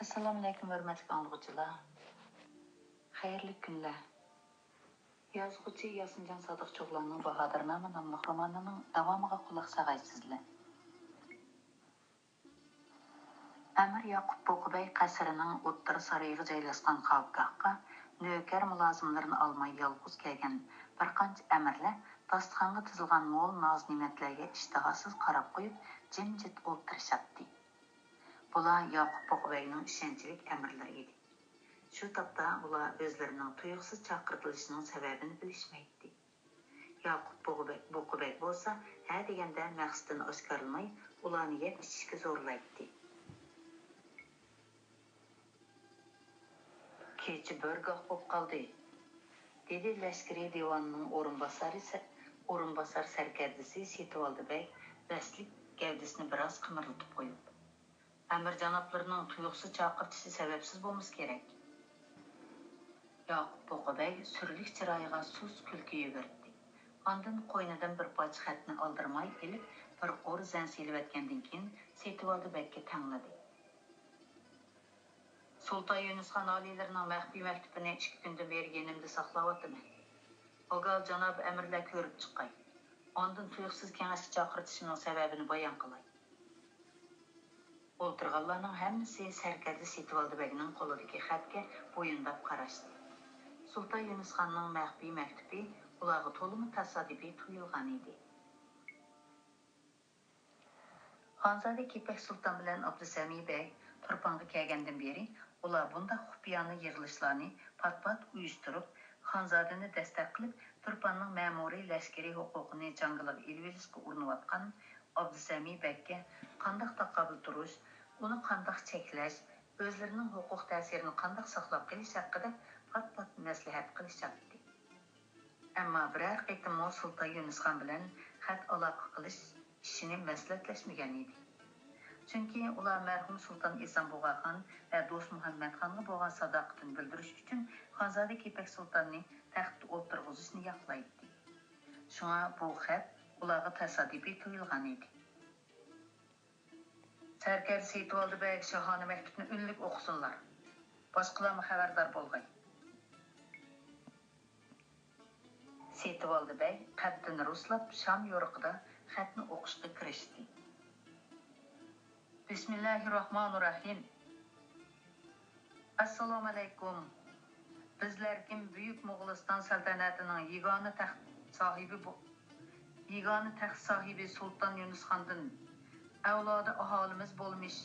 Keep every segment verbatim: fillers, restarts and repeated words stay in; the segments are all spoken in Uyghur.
ئەسسالامۇئەلەيكۇم، ھۆرمەتلىك ئاڭلىغۇچىلار. خەيرلىك كۈنلەر. يازغۇچى ياسىنجان سادىق چوغلاننىڭ باھادىرنامە ناملىق رومانىنىڭ داۋامىغا قۇلاق ساغايسىزلەر. ئەمىر ياقۇپ بۇقىبەگ قەسرىنىڭ ئوتتۇرا سارىيىغا جايلاشقان خاۋپگاھقا نۆكەر مۇلازىملىرىنى ئالماي يالغۇز كەلگەن بىر قانچە ئەمىرلەر داستىخانغا تىزىلغان مول ناز-نېمەتلەرگە ئىشتىھاسىز قاراپ قويۇپ، جىمجىت ئولتۇرۇشاتتى. بۇلار ياقۇپ بۇقىبەگنىڭ ئىشەنچلىك ئەمىرلىرى ئىدى. شۇ تاپتا ئۇلار ئۆزلىرىنىڭ تۇيۇقسىز چاقىرتىلىشىنىڭ سەۋەبىنى بىلىشمەيتتى. ياقۇپ بۇقىبەگ، بۇقىبەگ بولسا ھە دېگەندە مەقسىتىنى ئاشكارىلىماي، ئۇلارنى يەپ ئىچىشكە زورلايتتى. كېچە بىرگاھ بولۇپ قالدى، دېدى لەشكىرىي دىۋاننىڭ ئورۇنباسارى سە-، ئورۇنباسار سەركەردىسى سېتىۋالدى بەگ بەستلىك گەۋدىسىنى بىراز قىمىرلىتىپ قويۇپ. ئەمىر جانابلىرىنىڭ تۇيۇقسىز چاقىرتىشى سەۋەبسىز بولمىسا كېرەك. ياقۇپ بۇقىبەگ سۈرلۈك چىرايىغا سۇس كۈلكە يۈگۈرتتى. ئاندىن قوينىدىن بىر پارچە خەتنى ئالدىرىماي ئېلىپ، بىر قۇر زەن سېلىۋەتكەندىن كېيىن، سېتىۋالدى بەگكە تەڭلىدى. سۇلتان يۇنۇسخان ئالىيلىرىنىڭ مەخپىي مەكتۇپىنى ئىككى كۈندىن بېرى يېنىمدا ساقلاۋاتىمەن. ئاگال جانابىي ئەمىرلەر كۆرۈپ چىقاي. ئاندىن تۇيۇقسىز كېڭەشكە چاقىرتىشىمنىڭ سەۋەبىنى بايان قىلاي. ئولتۇرغانلارنىڭ ھەممىسى سەركەردە سېتىۋالدى بەگنىڭ قولىدىكى خەتكە بويۇنداپ قاراشتى. سۇلتان يۇنۇسخاننىڭ مەخپىي مەكتۇپى ئۇلارغا تولىمۇ تاسادىپىي تۇيۇلغانىدى. خانزادە كېپەك سۇلتان بىلەن ئابدۇسەمى بەگ تۇرپانغا كەلگەندىن بېرى، ئۇلار بۇنداق خۇپىيانە يىغىلىشلارنى پات-پات ئۇيۇشتۇرۇپ، خانزادىنى دەستەك قىلىپ، تۇرپاننىڭ مەمۇرىي، لەشكىرىي ھوقۇقىنى جاڭگىلىغا ئېلىۋېلىشقا ئۇرۇنۇۋاتقان ئابدۇسەمى بەگكە قانداق تاقابىل تۇرۇش، ئۇنى قانداق چەكلەش، ئۆزلىرىنىڭ ھوقۇق تەسىرىنى قانداق ساقلاپ قېلىش ھەققىدە پات-پات مەسلىھەت قىلىشاتتى. ئەمما بىرەر قېتىممۇ سۇلتان يۇنۇسخان بىلەن خەت ئالاقە قىلىش ئىشىنى مەسلىھەتلەشمىگەن ئىدى. چۈنكى ئۇلار مەرھۇم سۇلتان ئېسان بۇغاخان ۋە دوست مۇھەممەتخانغا بولغان ساداقىتىنى بىلدۈرۈش ئۈچۈن خانزادە كېپەك سۇلتاننى تەختتە ئولتۇرغۇزۇشنى ياقلايتتى. شۇڭا بۇ خەت ئۇلارغا تاسادىپىي تۇيۇلغان ئىدى. سەركەردە سېيىتۋالدى بەگ شاھانە مەكتۇپنى ئۈنلۈك ئوقۇسۇنلار. باشقىلارمۇ خەۋەردار بولغاي. سېيىتۋالدى بەگ قەددىنى رۇسلاپ، شام يورۇقىدا خەتنى ئوقۇشقا كىرىشتى. بىسمىللاھىرراھمانىرراھىم. ئەسسالامۇئەلەيكۇم. بىزلەر كىم بۈيۈك موغۇلىستان سەلتەنەتىنىڭ يېگانە تەخت ساھىبى بو-، يېگانە تەخت ساھىبى سۇلتان يۇنۇسخاندىن ئەۋلادى ئاھالىمىز بولمىش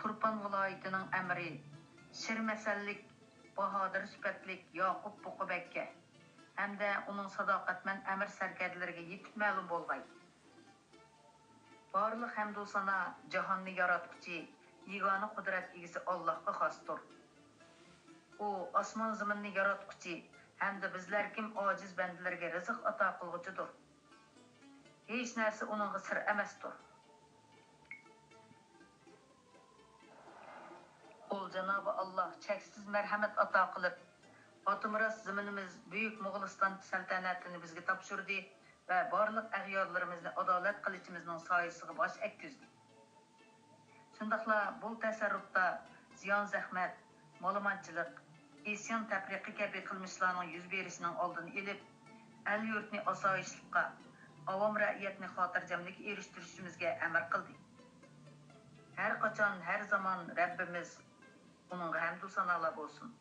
تۇرپان ۋىلايىتىنىڭ ئەمىرى، شىرمەسەللىك باھادىر سۈپەتلىك ياقۇپ بۇقا بەگكە ھەمدە ئۇنىڭ ساداقەتمەن ئەمىر سەركەردىلىرىگە يېتىپ مەلۇم بولغاي. بارلىق ھەمدۇ سانا جاھاننى ياراتقۇچى، يېگانە قۇدرەت ئىگىسى ئاللاھقا خاستۇر. ئۇ ئاسمان زېمىننى ياراتقۇچى ھەمدە بىزلەر كىم ئاجىز بەندىلىرىگە رىزىق ئاتا قىلغۇچىدۇر. ھېچ نەرسە ئۇنىڭغا سىر ئەمەستۇر. ئۇل جانابى ئاللاھ چەكسىز مەرھەمەت ئاتا قىلىپ، ئاتىمىراس زېمىنىمىز بۈيۈك موغۇلىستان سەلتەنەتىنى بىزگە تاپشۇردى ۋە بارلىق ئەغيارلىرىمىزنى ئادالەت قىلىچىمىزنىڭ سايىسىغا باش ئەگكۈزدى. شۇنداقلا بۇ تەسەررۇپتا زىيان-زەخمەت، مالىمانچىلىق، ئىسيان-تەپرىقە كەبى قىلمىشلارنىڭ يۈز بېرىشىنىڭ ئالدىنى ئېلىپ، ئەل-يۇرتنى ئاسايىشلىققا، ئاۋام رەئىيەتنى خاتىرجەملىككە ئېرىشتۈرۈشىمىزگە ئەمر قىلدى. ھەر قاچان، ھەر زامان رەببىمىز، ئۇنىڭغا ھەمدۇ سانالار بولسۇن،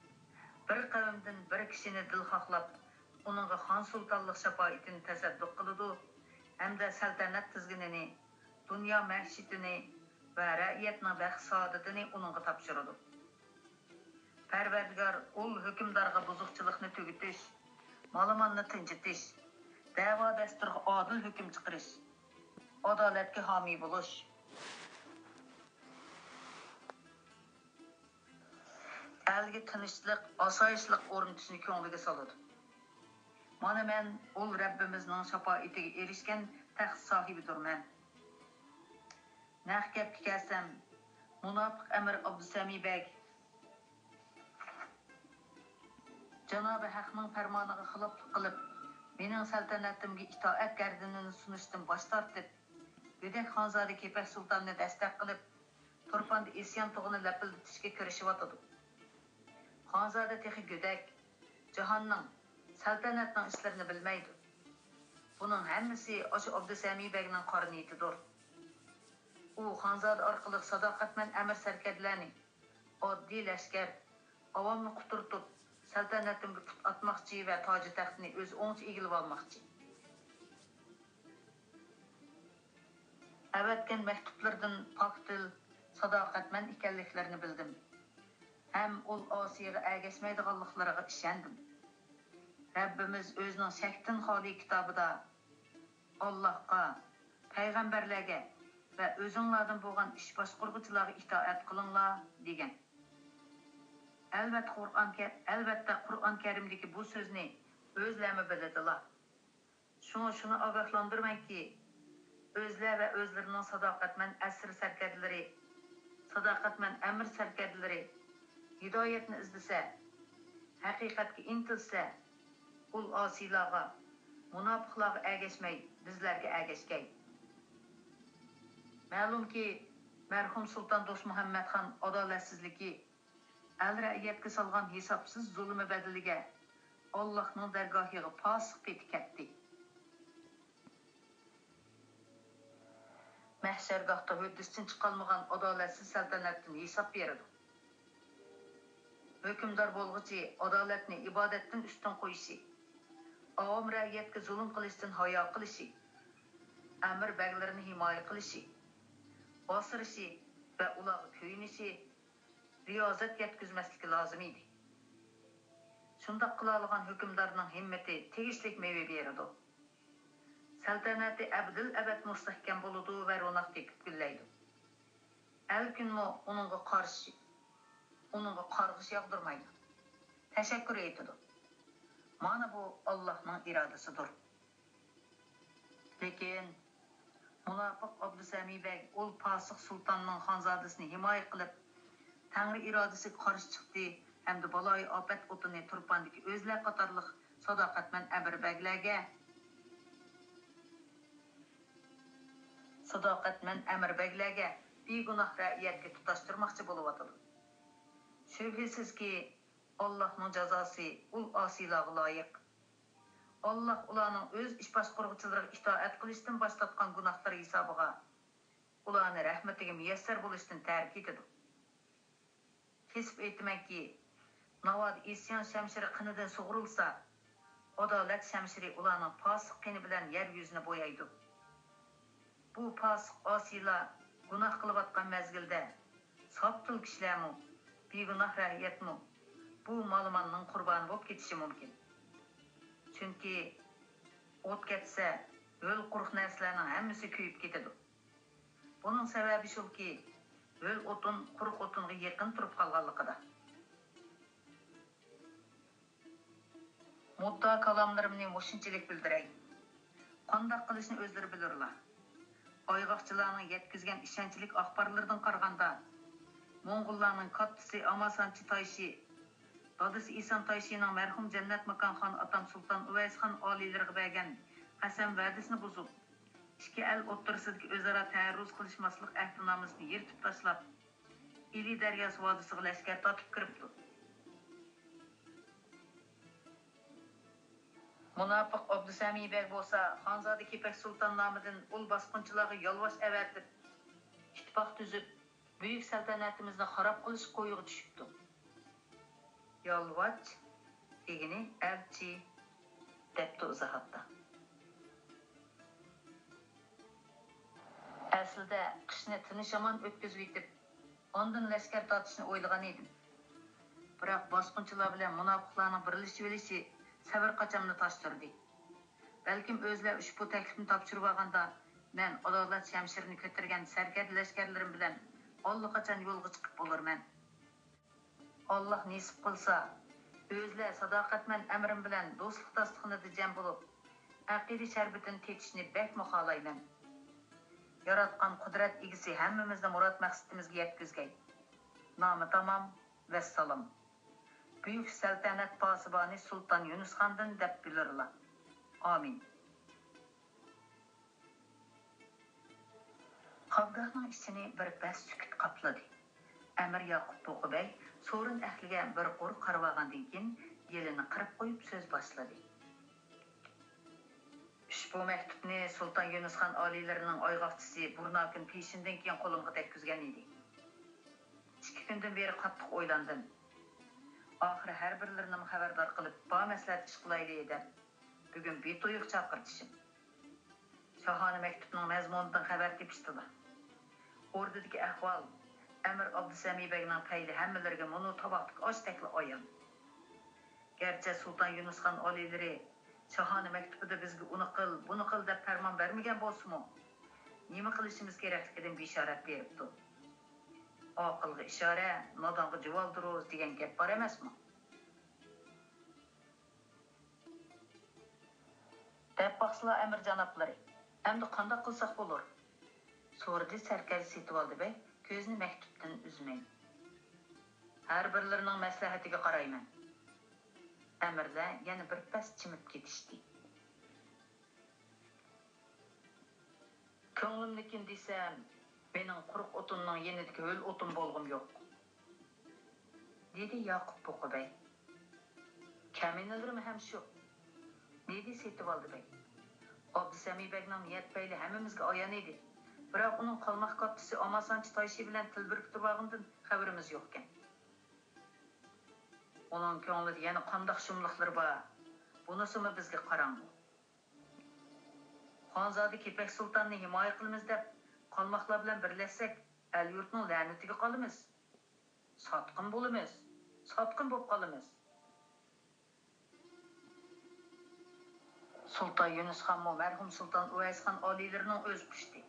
بىر قەۋمدىن بىر كىشىنى دىلخاھلاپ، ئۇنىڭغا خان سۇلتانلىق شاپائىتىنى تەسەددۇق قىلىدۇ ھەمدە سەلتەنەت تىزگىنىنى، دۇنيا مەئىشىتىنى ۋە رەئىيەتنىڭ بەخت-سائادىتىنى ئۇنىڭغا تاپشۇرىدۇ. پەرۋەردىگار ئۇل ھۆكۈمدارغا بۇزۇقچىلىقنى تۈگىتىش، مالىماننى تىنچىتىش، دەۋا-دەستۇرغا ئادىل ھۆكۈم چىقىرىش، ئادالەتكە ھامىي بولۇش، ئەلگە تىنچلىق، ئاسايىشلىق ئورنىتىشنى كۆڭلىگە سالىدۇ. مانا مەن ئۇل رەببىمىزنىڭ شاپائىتىگە ئېرىشكەن تەخت ساھىبىدۇرمەن. نەق گەپكە كەلسەم، مۇناپىق ئەمىر ئابدۇسەمى بەگ جانابى ھەقنىڭ پەرمانىغا خىلاپلىق قىلىپ، مېنىڭ سەلتەنىتىمگە ئىتائەت گەردىنىنى سۇنۇشتىن باش تارتىپ، گۆدەك خانزادە كېپەك سۇلتاننى دەستەك قىلىپ، تۇرپاندا ئىسيان تۇغىنى لەپىلدىتىشكە كىرىشىۋاتىدۇ. خانزادە تېخى گۆدەك، جاھاننىڭ، سەلتەنەتنىڭ ئىشلىرىنى بىلمەيدۇ. بۇنىڭ ھەممىسى ئاشۇ ئابدۇسەمى بەگنىڭ قارا نىيىتىدۇر. ئۇ خانزادە ئارقىلىق ساداقەتمەن ئەمىر سەركەردىلەرنى، ئاددىي لەشكەر، ئاۋامنى قۇترىتىپ، سەلتەنىتىمگە پۇت ئاتماقچى ۋە تاجى تەختنى ئۆزى ئوڭچە ئىگىلىۋالماقچى. ئەۋەتكەن مەكتۇپلىرىدىن پاك دىل، ساداقەتمەن ئىكەنلىكلىرىنى بىلدىم ھەم ئۇل ئاسىيغا ئەگەشمەيدىغانلىقلىرىغا ئىشەندىم. رەببىمىز ئۆزىنىڭ شەكتىن خالىي كىتابىدا، «ئاللاھقا، پەيغەمبەرلەرگە ۋە ئۆزۈڭلاردىن بولغان ئىش باشقۇرغۇچىلارغا ئىتائەت قىلىڭلار» دېگەن. ئەلۋەتتە، قۇرئان كە-، ئەلۋەتتە، قۇرئان كەرىمدىكى بۇ سۆزنى ئۆزلەرمۇ بىلىدىلا. شۇڭا شۇنى ئاگاھلاندۇرىمەنكى، ئۆزلەر ۋە ئۆزلىرىنىڭ ساداقەتمەن ئەسىر سەركەردىلىرى، ساداقەتمەن ئەمىر سەركەردىلىرى ھىدايەتنى ئىزدىسە، ھەقىقەتكە ئىنتىلسە، ئۇل ئاسىيلارغا، مۇناپىقلارغا ئەگەشمەي، بىزلەرگە ئەگەشكەي. مەلۇمكى، مەرھۇم سۇلتان دوستمۇھەممەت خان ئادالەتسىزلىكى، ئەل-رەئىيەتكە سالغان ھېسابسىز زۇلۇمى بەدىلىگە ئاللاھنىڭ دەرگاھىغا پاسىق پېتى كەتتى. مەھشەرگاھتا ھۆددىسىدىن چىقالمىغان ئادالەتسىز سەلتەنەتتىن ھېساب بېرىدۇ. ھۆكۈمدار بولغۇچى ئادالەتنى ئىبادەتتىن ئۈستۈن قويۇشى، ئاۋام رەئىيەتكە زۇلۇم قىلىشتىن ھايا قىلىشى، ئەمىر بەگلىرىنى ھىمايە قىلىشى، ئاسرىشى ۋە ئۇلارغا كۆيۈنۈشى، رىيازەت يەتكۈزمەسلىكى لازىم ئىدى. شۇنداق قىلالىغان ھۆكۈمدارنىڭ ھىممىتى تېگىشلىك مېۋە بېرىدۇ. سەلتەنىتى ئەبەدىل ئەبەد مۇستەھكەم بولىدۇ ۋە روناق تېپىپ گۈللەيدۇ. ئەل-كۈنمۇ ئۇنىڭغا قارشى، ئۇنىڭغا قارغىش ياغدۇرمايدۇ. تەشەككۈر ئېيتىدۇ. مانا بۇ ئاللاھنىڭ ئىرادىسىدۇر. لېكىن مۇناپىق ئابدۇسەمى بەگ ئۇل پاسىق سۇلتاننىڭ خانزادىسىنى ھىمايە قىلىپ، تەڭرى ئىرادىسىگە قارشى چىقتى ھەمدە بالايىئاپەت ئوتىنى تۇرپاندىكى ئۆزلەر قاتارلىق ساداقەتمەن ئەمىر بەگلەرگە، ساداقەتمەن ئەمىر بەگلەرگە، بىگۇناھ رەئىيەتكە تۇتاشتۇرماقچى بولۇۋاتىدۇ. شۈبھىسىزكى، ئاللاھنىڭ جازاسى ئۇل ئاسىيلارغا لايىق. ئاللاھ ئۇلارنىڭ ئۆز ئىش باشقۇرغۇچىلىرىغا ئىتائەت قىلىشتىن باش تارتقان گۇناھلىرى ھېسابىغا ئۇلارنى رەھمىتىگە مۇيەسسەر بولۇشتىن تەرك ئېتىدۇ. كېسىپ ئېيتىمەنكى، ناۋادا ئىسيان شەمشىرى قېنىدىن سۇغۇرۇلسا، ئادالەت شەمشىرى ئۇلارنىڭ پاسىق قېنى بىلەن يەر يۈزىنى بويايدۇ. بۇ پاسىق ئاسىيلار گۇناھ قىلىۋاتقان مەزگىلدە، ساپتىل كىشىلەرمۇ، بىگۇناھ رەئىيەتمۇ بۇ مالىماننىڭ قۇربانى بولۇپ كېتىشى مۇمكىن. چۈنكى ئوت كەتسە، ھۆل قۇرۇق نەرسىلەرنىڭ ھەممىسى كۆيۈپ كېتىدۇ. بۇنىڭ سەۋەبى شۇكى، ھۆل ئوتۇن قۇرۇق ئوتۇنغا يېقىن تۇرۇپ قالغانلىقىدا. مۇددىئا كالاملىرىمنى مۇشۇنچىلىك بىلدۈرەي. قانداق قىلىشنى ئۆزلىرى بىلۇرلا. ئايغاقچىلارنىڭ يەتكۈزگەن ئىشەنچلىك ئاخبارلىرىدىن قارىغاندا، موڭغۇللارنىڭ كاتتىسى ئاماسانچى تايشى، دادىسى ئىسان تايشىنىڭ مەرھۇم جەننەت ماكان خان ئاتام سۇلتان ئۇۋەيس خان ئالىيلىرىغا بەرگەن قەسەم ۋەدىسىنى بۇزۇپ، ئىككى ئەل ئوتتۇرىسىدىكى ئۆزئارا تەئەررۇز قىلىشماسلىق ئەھدىنامىسىنى يىرتىپ تاشلاپ، ئىلى دەرياسى ۋادىسىغا لەشكەر تارتىپ كىرىپتۇ. مۇناپىق ئابدۇسەمى بەگ بولسا خانزادە كېپەك سۇلتان نامىدىن ئۇل باسقۇنچىلارغا يالۋاش ئەۋەتىپ، ئىتتىپاق تۈزۈپ، بۈيۈك سەلتەنىتىمىزنى خاراب قىلىش كويىغا چۈشۈپتۇ. يالۋاچ دېگىنى ئەلچى، دەپتۇ ئىزاھاتتا. ئەسلىدە قىشنى تىنچ-ئامان ئۆتكۈزۈۋېتىپ، ئاندىن لەشكەر تارتىشنى ئويلىغان ئىدىم. بىراق باسقۇنچىلار بىلەن مۇناپىقلارنىڭ بىرلىشىۋېلىشى سەۋر-قاچامنى تاشتۇردى. بەلكىم ئۆزلەر ئۇشبۇ تەكلىپنى تاپشۇرۇۋالغاندا، مەن ئادالەت شەمشىرىنى كۆتۈرگەن سەركەردە لەشكەرلىرىم بىلەن ئاللىقاچان يولغا چىقىپ بولۇرمەن. ئاللاھ نېسىپ قىلسا، ئۆزلەر ساداقەتمەن ئەمرىم بىلەن دوستلۇق داستىخىنىدا جەم بولۇپ، ئەقىدە شەربىتىنى تېتىشنى بەكمۇ خالايمەن. ياراتقان قۇدرەت ئىگىسى ھەممىمىزنى مۇراد مەقسىتىمىزگە يەتكۈزگەي. نامە تامام، ۋەسسالام. بۈيۈك سەلتەنەت پاسىبانى سۇلتان يۇنۇسخاندىن دەپ بىلۇرلا. ئامىن. قاپداقنىڭ ئىچىنى بىر پەس سۈكۈت قاپلىدى. ئەمىر ياقۇپ بوقى بەگ سورۇن ئەھلىگە بىر قۇر قارىۋالغاندىن كېيىن، يېلىنى قىرىپ قويۇپ سۆز باشلىدى. ئۇشبۇ مەكتۇپنى سۇلتان يۇنۇسخان ئالىيلىرىنىڭ ئايغاقچىسى بۇرناكىن پېشىندىن كېيىن قولۇمغا تەگكۈزگەن ئىدى. ئىككى كۈندىن بېرى قاتتىق ئويلاندىم. ئاخىرى ھەر بىرلىرىنىمۇ خەۋەردار قىلىپ، بار مەسلىھەت ئىش قىلايلى دەپ، بۈگۈن بىتۇيۇق چاقىرتىشىم. شاھانە مەكتۇپنىڭ مەزمۇنىدىن خەۋەر تېپىشتىلا، ئوردىدىكى ئەھۋال، ئەمىر ئابدۇسەمى بەگنىڭ پەيلى ھەممىلىرىگە مۇنۇ تاۋاقتىكى ئاشتەكلا ئايان. گەرچە سۇلتان يۇنۇسخان ئالىيلىرى شاھانە مەكتۇبىدا بىزگە ئۇنى قىل، بۇنى قىل دەپ پەرمان بەرمىگەن بولسىمۇ، نېمە قىلىشىمىز كېرەكلىكىدىن بېشارەت بېرىپتۇ. «ئاقىلغا ئىشارە، نادانغا جۇۋالدۇرۇز» دېگەن گەپ بار ئەمەسمۇ؟ دەپ باقسىلا، ئەمىر جانابلىرى، ئەمدى قانداق قىلساق بولۇر؟ سورىدى سەركەردە سېتىۋالدى بەگ كۆزىنى مەكتۇپتىن ئۈزمەي. ھەر بىرلىرىنىڭ مەسلىھەتىگە قارايمەن. ئەمىرلەر يەنە بىر پەس جىمىپ كېتىشتى. كۆڭلۈمنىكىنى دېسەم، مېنىڭ قۇرۇق ئوتۇننىڭ يېنىدىكى ھۆل ئوتۇن بولغۇم يوق. دېدى ياقۇپ بوقى بەگ. كەمىنىلىرىمۇ ھەم شۇ، دېدى سېتىۋالدى بەگ. ئابدۇسەمى بەگنىڭ نىيەت پەيلى ھەممىمىزگە ئايان ئىدى. بىراق ئۇنىڭ قالماق كاتتىسى ئاماسانچى تايشى بىلەن تىل بىرىكتۈرۈۋالغىنىدىن خەۋىرىمىز يوقكەن. ئۇنىڭ كۆڭلىدە يەنە قانداق شۇملۇقلىرى بار، بۇنىسىمۇ بىزگە قاراڭغۇ. خانزادە كېپەك سۇلتاننى ھىمايە قىلىمىز دەپ، قالماقلار بىلەن بىرلەشسەك، ئەل-يۇرتنىڭ لەنىتىگە قالىمىز. ساتقىن بولىمىز، ساتقىن بولۇپ قالىمىز. سۇلتان يۇنۇسخانمۇ مەرھۇم سۇلتان ئۇۋەيسخان ئالىيلىرىنىڭ ئۆز پۇشتى.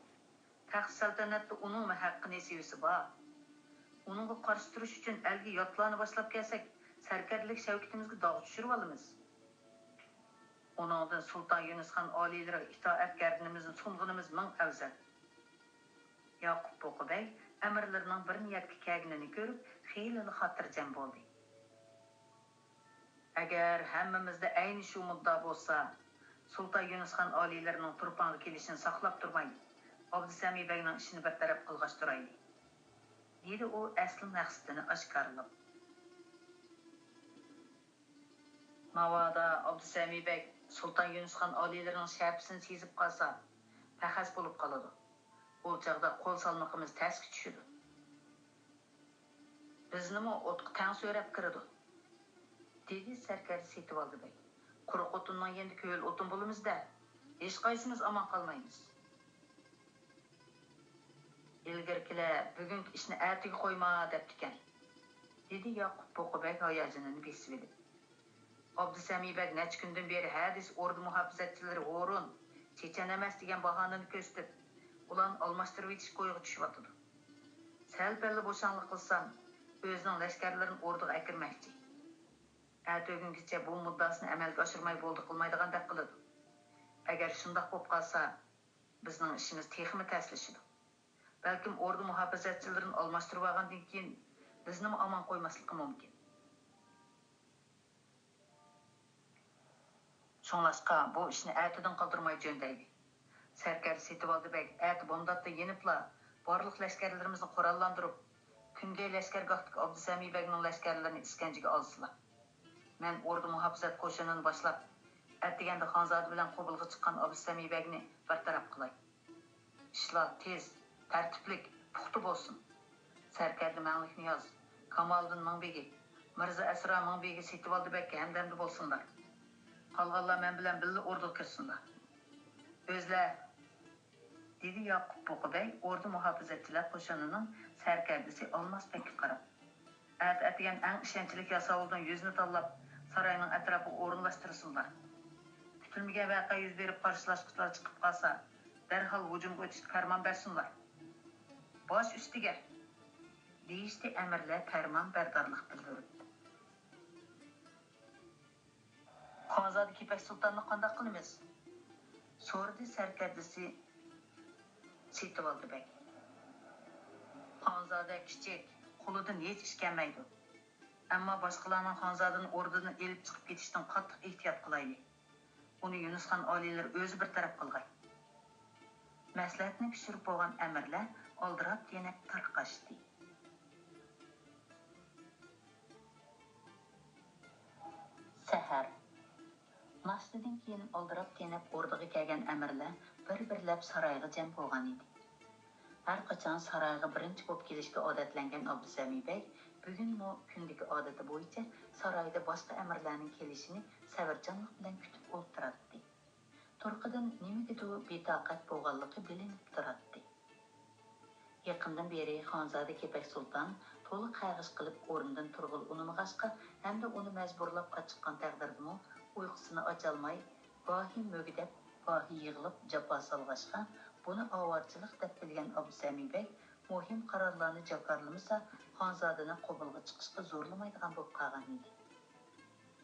تەخت سەلتەنەتتە ئۇنىڭمۇ ھەققى نېسىۋىسى بار. ئۇنىڭغا قارشى تۇرۇش ئۈچۈن ئەلگە ياتلارنى باشلاپ كەلسەك، سەركەردىلىك شەۋكىتىمىزگە داغ چۈشۈرۈۋالىمىز. ئۇنىڭدىن سۇلتان يۇنۇسخان ئالىيلىرىغا ئىتائەت گەردىنىمىزنى سۇنغىنىمىز مىڭ ئەۋزەل. ياقۇپ بوقى بەگ ئەمىرلىرىنىڭ بىر نىيەتكە كەلگىنىنى كۆرۈپ، خېلىلا خاتىرجەم بولدى. ئەگەر ھەممىمىزدە ئەينى شۇ مۇددا بولسا، سۇلتان يۇنۇسخان ئالىيلىرىنىڭ تۇرپانغا كېلىشىنى ساقلاپ تۇرماي، ئابدۇسەمى بەگنىڭ ئىشىنى بىر تەرەپ قىلغاچ تۇرايلى، دېدى ئۇ ئەسلى مەقسىتىنى ئاشكارىلاپ. ناۋادا ئابدۇسەمى بەگ سۇلتان يۇنۇسخان ئالىيلىرىنىڭ شەپىسىنى سېزىپ قالسا، پەخەس بولۇپ قالىدۇ. ئۇ چاغدا قول سالمىقىمىز تەسكە چۈشىدۇ. بىزنىمۇ ئوتقا تەڭ سۆرەپ كىرىدۇ، دېدى سەركەردە سېتىۋالدى بەگ. قۇرۇق ئوتۇننىڭ يېنىدا كۆل ئوتۇن بولىمىز-دە، ھېچقايسىمىز ئامان قالمايمىز. ئىلگىرىكىلەر بۈگۈنكى ئىشنى ئەتىگە قويما دەپتىكەن، دېدى ياقۇپ بوقى بەگ ھاياجىنىنى بېسىۋېلىپ. ئابدۇسەمى بەگ نەچچە كۈندىن بېرى ھە دېسە ئوردا مۇھاپىزەتچىلىرى ھۇرۇن، چېچەن ئەمەس دېگەن باھانىنى كۆرسىتىپ، ئۇلارنى ئالماشتۇرۇۋېتىش كويىغا چۈشۈۋاتىدۇ. سەل-پەللا بوشاڭلىق قىلسام، ئۆزىنىڭ لەشكەرلىرىنى ئوردىغا ئەكىرمەكچى. ئەتىگۈنگىچە بۇ مۇددىئاسىنى ئەمەلگە ئاشۇرماي بولدى قىلمايدىغاندەك قىلىدۇ. ئەگەر شۇنداق بولۇپ قالسا، بىزنىڭ ئىشىمىز تېخىمۇ تەسلىشىدۇ. بەلكىم ئوردا مۇھاپىزەتچىلىرىنى ئالماشتۇرۇۋالغاندىن كېيىن بىزنىمۇ ئامان قويماسلىقى مۇمكىن. شۇڭلاشقا بۇ ئىشنى ئەتىدىن قالدۇرماي جۆندەيلى. سەركەردە سېتىۋالدى بەگ ئەتە بامداتتا يېنىپلا بارلىق لەشكەرلىرىمىزنى قوراللاندۇرۇپ، كۈنگەي لەشكەرگاھتىكى ئابدۇسەمى بەگنىڭ لەشكەرلىرىنى ئىسكەنجىگە ئالسىلا. مەن ئوردا مۇھاپىزەت قوشۇنىنى باشلاپ، ئەتىگەندە خانزادە بىلەن قوبۇلغا چىققان ئابدۇسەمى بەگنى بىر تەرەپ قىلاي. ئىشلار تېز، تەرتىپلىك، پۇختا بولسۇن. سەركەردە مەڭلىكنىياز، كامالىدىن مىڭبېگى، مىرزا ئەسرا مىڭبېگى سېتىۋالدى بەگكە ھەمدەمدە بولسۇنلار. قالغانلار مەن بىلەن بىللە ئوردىغا كىرسۇنلار. ئۆزلەر، دېدى ياقۇپ بوقى بەگ ئوردا مۇھاپىزەتچىلەر قوشۇنىنىڭ سەركەردىسى ئالماس بەگكە قاراپ. ئەتە ئەتىگەن ئەڭ ئىشەنچلىك ياساۋۇلدىن يۈزنى تاللاپ، ساراينىڭ ئەتراپىغا ئورۇنلاشتۇرسۇنلار. كۈتۈلمىگەن ۋەقە يۈز بېرىپ، قارشىلاشقۇچىلار چىقىپ قالسا، دەرھال ھۇجۇمغا ئۆتۈشكە پەرمان بەرسۇنلار. باش ئۈستىگە! دېيىشتى ئەمىرلەر پەرمان بەردارلىق بىلدۈرۈپ. خانزادە كېپەك سۇلتاننى قانداق قىلىمىز؟ سورىدى سەركەردىسى سېتىۋالدى بەگ. خانزادە كىچىك، قولىدىن ھېچ ئىش كەلمەيدۇ. ئەمما باشقىلارنىڭ خانزادىنى ئوردىدىن ئېلىپ چىقىپ كېتىشىدىن قاتتىق ئېھتىيات قىلايلى. ئۇنى يۇنۇسخان ئالىيلىرى ئۆزى بىر تەرەپ قىلغاي. مەسلىھەتنى پىشۇرۇپ بولغان ئەمىرلەر ئالدىراپ-تېنەپ تارقاشتى. سەھەر. ناشتىدىن كېيىن ئالدىراپ-تېنەپ ئوردىغا كەلگەن ئەمىرلەر بىر-بىرلەپ سارايغا جەم بولغان ئىدى. ھەر قاچان سارايغا بىرىنچى بولۇپ كېلىشكە ئادەتلەنگەن ئابدۇسەمى بەگ بۈگۈنمۇ كۈندىكى ئادىتى بويىچە سارايدا باشقا ئەمىرلەرنىڭ كېلىشىنى سەۋرچانلىق بىلەن كۈتۈپ ئولتۇراتتى. تۇرقىدىن نېمىگىدۇر بىتاقەت بولغانلىقى بىلىنىپ تۇراتتى. يېقىندىن بېرى خانزادە كېپەك سۇلتان تولا قەغىش قىلىپ ئورنىدىن تۇرغىلى ئۇنىمىغاچقا ھەمدە ئۇنى مەجبۇرلاپ ئاچىققان تەقدىردىمۇ ئۇيقۇسىنى ئاچالماي، گاھى مۈگدەپ، گاھى يىغلاپ جاپا سالغاچقا، بۇنى ئاۋارىچىلىق دەپ بىلگەن ئابدۇسەمى بەگ مۇھىم قارارلارنى جاكارلىمىسا، خانزادىنى قوبۇلغا چىقىشقا زورلىمايدىغان بولۇپ قالغان ئىدى.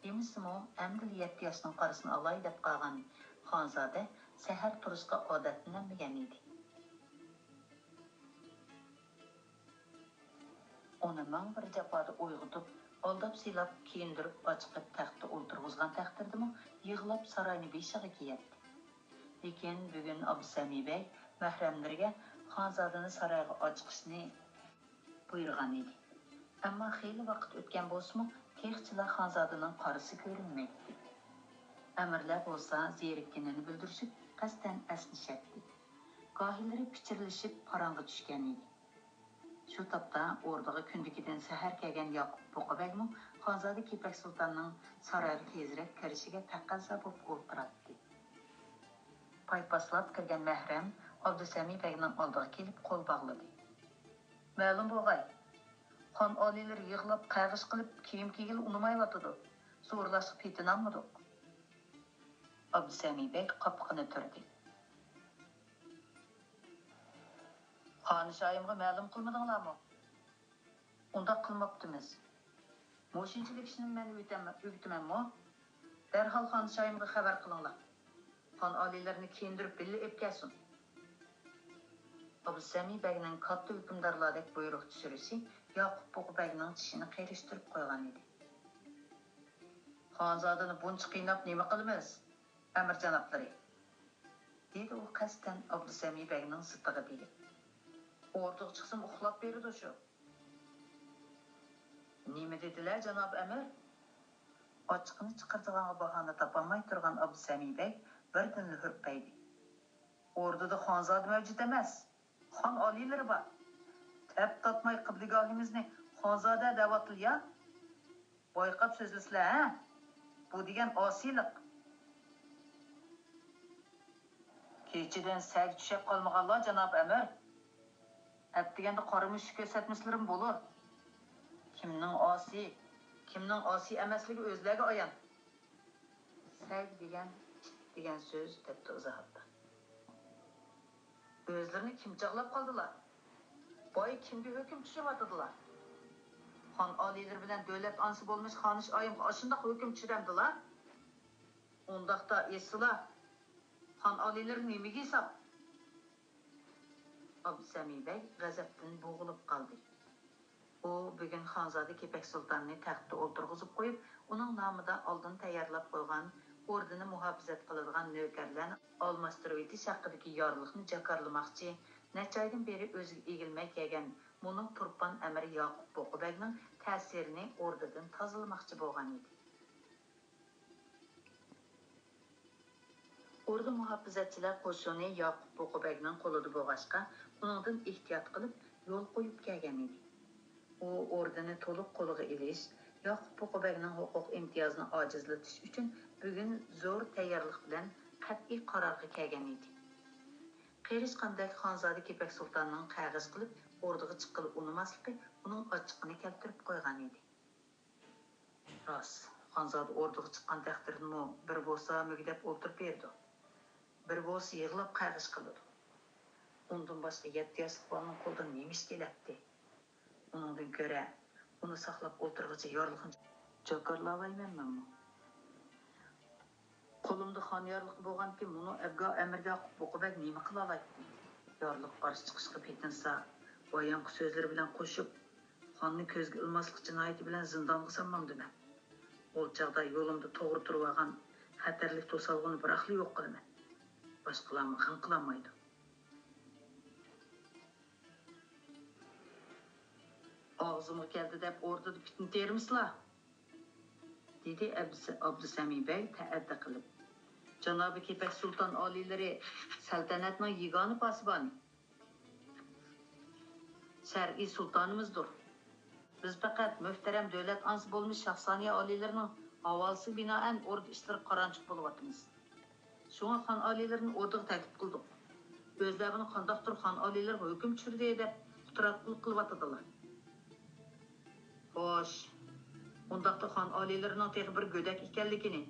دېمىسىمۇ، ئەمدىلا يەتتە ياشنىڭ قارىسىنى ئالاي دەپ قالغان خانزادە سەھەر تۇرۇشقا ئادەتلىنەلمىگەن ئىدى. ئۇنى مىڭ بىر جاپادا ئويغىتىپ، ئالداپ-سىلاپ، كىيىندۈرۈپ، ئاچىقىپ تەختتە ئولتۇرغۇزغان تەقدىردىمۇ يىغلاپ ساراينى بېشىغا كىيەتتى. لېكىن بۈگۈن ئابدۇسەمى بەگ مەھرەملىرىگە خانزادىنى سارايغا ئاچىقىشنى بۇيرۇغان ئىدى. ئەمما خېلى ۋاقىت ئۆتكەن بولسىمۇ، تېخىچىلا خانزادىنىڭ قارىسى كۆرۈنمەيتتى. ئەمىرلەر بولسا زېرىككىنىنى بىلدۈرۈشۈپ، قەستەن ئەسنىشەتتى. گاھىلىرى پىچىرلىشىپ پاراڭغا چۈشكەن ئىدى. شۇ تاپتا ئوردىغا كۈندىكىدىن سەھەر كەلگەن ياقۇپ بۇقا بەگمۇ خانزادە كېپەك سۇلتاننىڭ سارايغا تېزرەك كىرىشىگە تەقەززا بولۇپ ئولتۇراتتى. پايپاسلاپ كىرگەن مەھرەم ئابدۇسەمى بەگنىڭ ئالدىغا كېلىپ قول باغلىدى. مەلۇم بولغاي، خان ئالىيلىرى يىغلاپ قەغىش قىلىپ كىيىم كىيگىلى ئۇنىمايۋاتىدۇ. زورلاشقا پېتىنالمىدۇق. ئابدۇسەمى بەگ قاپىقىنى تۈردى. خانىشايىمغا مەلۇم قىلمىدىڭلارمۇ؟ ئۇنداق قىلماپتىمىز. مۇشۇنچىلىك ئىشنىمۇ مەن ئۆگىتەم-، ئۆگىتىمەنمۇ؟ دەرھال خانىشايىمغا خەۋەر قىلىڭلار. خان ئالىيلىرىنى كىيىندۈرۈپ بىللە ئېلىپ كەلسۇن. ئابدۇسەمى بەگنىڭ كاتتا ھۆكۈمدارلاردەك بۇيرۇق چۈشۈرۈشى ياقۇپ بۇقا بەگنىڭ چىشىنى قېرىشتۇرۇپ قويغان ئىدى. خانزادىنى بۇنچە قىيناپ نېمە قىلىمىز، ئەمىر جانابلىرى؟ دېدى ئۇ قەستەن ئابدۇسەمى بەگنىڭ زىتىغا دېگىپ. ئوردىغا چىقسىمۇ ئۇخلاپ بېرىدۇ شۇ. نېمە دېدىلە، جاناب ئەمىر؟ ئاچچىقىنى چىقىرىدىغانغا باھانە تاپالماي تۇرغان ئابدۇسەمى بەگ بىردىنلا ھۈرپەيدى. ئوردىدا خانزادە مەۋجۇت ئەمەس، خان ئالىيلىرى بار. تەپ تارتماي قىبلىگاھىمىزنى خانزادە دەۋاتىلا يا؟ بايقاپ سۆزلىسىلە، ھە؟ بۇ دېگەن ئاسىيلىق. كېچىدىن سەگە چۈشەپ قالمىغانلا، جاناب ئەمىر. ئەتىگەندە قارا مۈشۈك كۆرسەتمىسىلىرىمۇ بولۇر. كىمنىڭ ئاسىي، كىمنىڭ ئاسىي ئەمەسلىكى ئۆزلەرگە ئايان. سەگ دېگەن، ئىت دېگەن سۆز، دەپتۇ ئىزاھاتتا. ئۆزلىرىنى كىم چاغلاپ قالدىلا؟ باي كىمگە ھۆكۈم چۈشۈرۈۋاتىدىلا؟ خان ئالىيلىرى بىلەن دۆلەت ئانىسى بولمىش خانىش ئايىمغا ئاشۇنداق ھۆكۈم چۈشۈرەمدىلا؟ ئۇنداقتا ئېيتسىلا، خان ئالىيلىرى نېمىگە ھېساب؟ ئابدۇسەمى بەگ غەزەپتىن بوغۇلۇپ قالدى. ئۇ بۈگۈن خانزادە كېپەك سۇلتاننى تەختتە ئولتۇرغۇزۇپ قويۇپ، ئۇنىڭ نامىدا ئالدىن تەييارلاپ قويغان ئوردىنى مۇھاپىزەت قىلىدىغان نۆكەرلەرنى ئالماشتۇرۇۋېتىش ھەققىدىكى يارلىقنى جاكارلىماقچى، نەچچە ئايدىن بېرى ئۆزىگە ئېگىلمەي كەلگەن مۇنۇ تۇرپان ئەمىرى ياقۇپ بۇقا بەگنىڭ تەسىرىنى ئوردىدىن تازىلىماقچى بولغان ئىدى. ئوردا مۇھاپىزەتچىلەر قوشۇنى ياقۇپ بۇقا بەگنىڭ قولىدا بولغاچقا، ئۇنىڭدىن ئېھتىيات قىلىپ يول قويۇپ كەلگەن ئىدى. ئۇ ئوردىنى تولۇق قولىغا ئېلىش، ياقۇپ بۇقا بەگنىڭ ھوقۇق ئىمتىيازىنى ئاجىزلىتىش ئۈچۈن بۈگۈن زور تەييارلىق بىلەن قەتئىي قارارغا كەلگەن ئىدى. قېرىشقاندەك خانزادە كېپەك سۇلتاننىڭ قەغىش قىلىپ ئوردىغا چىققىلى ئۇنىماسلىقى ئۇنىڭ ئاچچىقىنى كەلتۈرۈپ قويغان ئىدى. راست، خانزادە ئوردىغا چىققان تەقدىردىمۇ بىر بولسا مۈگدەپ ئولتۇرۇپ بېرىدۇ، بىر بولسا يىغلاپ قەغىش قىلىدۇ. ئۇندىن باشقا يەتتە ياشلىق بالىنىڭ قولىدىن نېمە ئىش كېلەتتى؟ ئۇنىڭدىن كۆرە، ئۇنى ساقلاپ ئولتۇرغىچە يارلىقنى جاكارلاۋايمەن مەنمۇ. قولۇمدا خان يارلىقى بولغانكىن، مۇنۇ ئەبگا ئەمىرگە بۇقا بەگ نېمە قىلالايتتى؟ يارلىق قارشى چىقىشقا پېتىنسا، بايامقى سۆزلىرى بىلەن قوشۇپ، خاننى كۆزگە ئىلماسلىق جىنايىتى بىلەن زىندانغا سالمامدىمەن؟ ئول چاغدا يولۇمدا توغرا تۇرۇۋالغان خەتەرلىك توسالغۇنى بىراقلا يوق قىلىمەن. باشقىلارمۇ غەم قىلالمايدۇ. ئاغزىمغا كەلدى دەپ ئوردىدا پىتنە تېرىمىسىلا؟ دېدى ئەبس-، ئابدۇسەمى بەگ تەئەددى قىلىپ. جانابى كېپەك سۇلتان ئالىيلىرى سەلتەنەتنىڭ يېگانە پاسىبانى، شەرئىي سۇلتانىمىزدۇر. بىز پەقەت مۆھتەرەم دۆلەت ئانىسى بولمىش شاھسانىيە ئالىيلىرىنىڭ ھاۋالىسىگە بىنائەن ئوردا ئىشلىرىغا قارانچۇق بولۇۋاتىمىز. شۇڭا خان ئالىيلىرىنى ئوردىغا تەكلىپ قىلدۇق. ئۆزلەر بۇنى قانداقتۇر خان ئالىيلىرىغا ھۆكۈم چۈشۈردى دەپ قۇتراقچىلىق قىلىۋاتىدىلا. خوش، ئۇنداقتا خان ئالىيلىرىنىڭ تېخى بىر گۆدەك ئىكەنلىكىنى،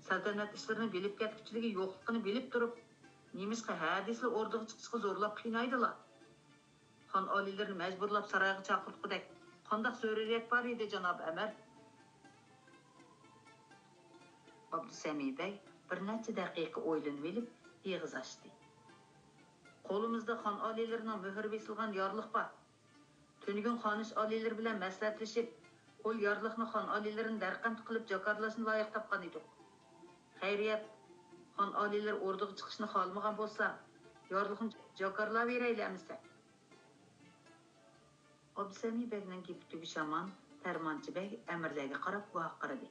سەلتەنەت ئىشلىرىنى بىلىپ كەتكۈچىلىكى يوقلۇقىنى بىلىپ تۇرۇپ، نېمىشقا ھە دېسىلا ئوردىغا چىقىشقا زورلاپ قىينايدىلا؟ خان ئالىيلىرىنى مەجبۇرلاپ سارايغا چاقىرتقۇدەك قانداق زۆرۈرىيەت بار ئىدى، جاناب ئەمىر؟ ئابدۇسەمى بەگ بىر نەچچە دەقىقە ئويلىنىۋېلىپ ئېغىز ئاچتى. قولىمىزدا خان ئالىيلىرىنىڭ مۆھۈرى بېسىلغان يارلىق بار. تۈنۈگۈن خانىش ئالىيلىرى بىلەن مەسلىھەتلىشىپ، ئۇ يارلىقنى خان ئالىيلىرىنى دەرقەم قىلىپ جاكارلاشنى لايىق تاپقان ئىدۇق. خەيرىيەت، خان ئالىيلىرى ئوردىغا چىقىشنى خالىمىغان بولسا، يارلىقنى جاكارلاۋېرەيلى ئەمىسە. ئابدۇسەمى بەگنىڭ گېپى تۈگۈش ھامان پەرمانچى بەگ ئەمىرلەرگە قاراپ ۋارقىرىدى.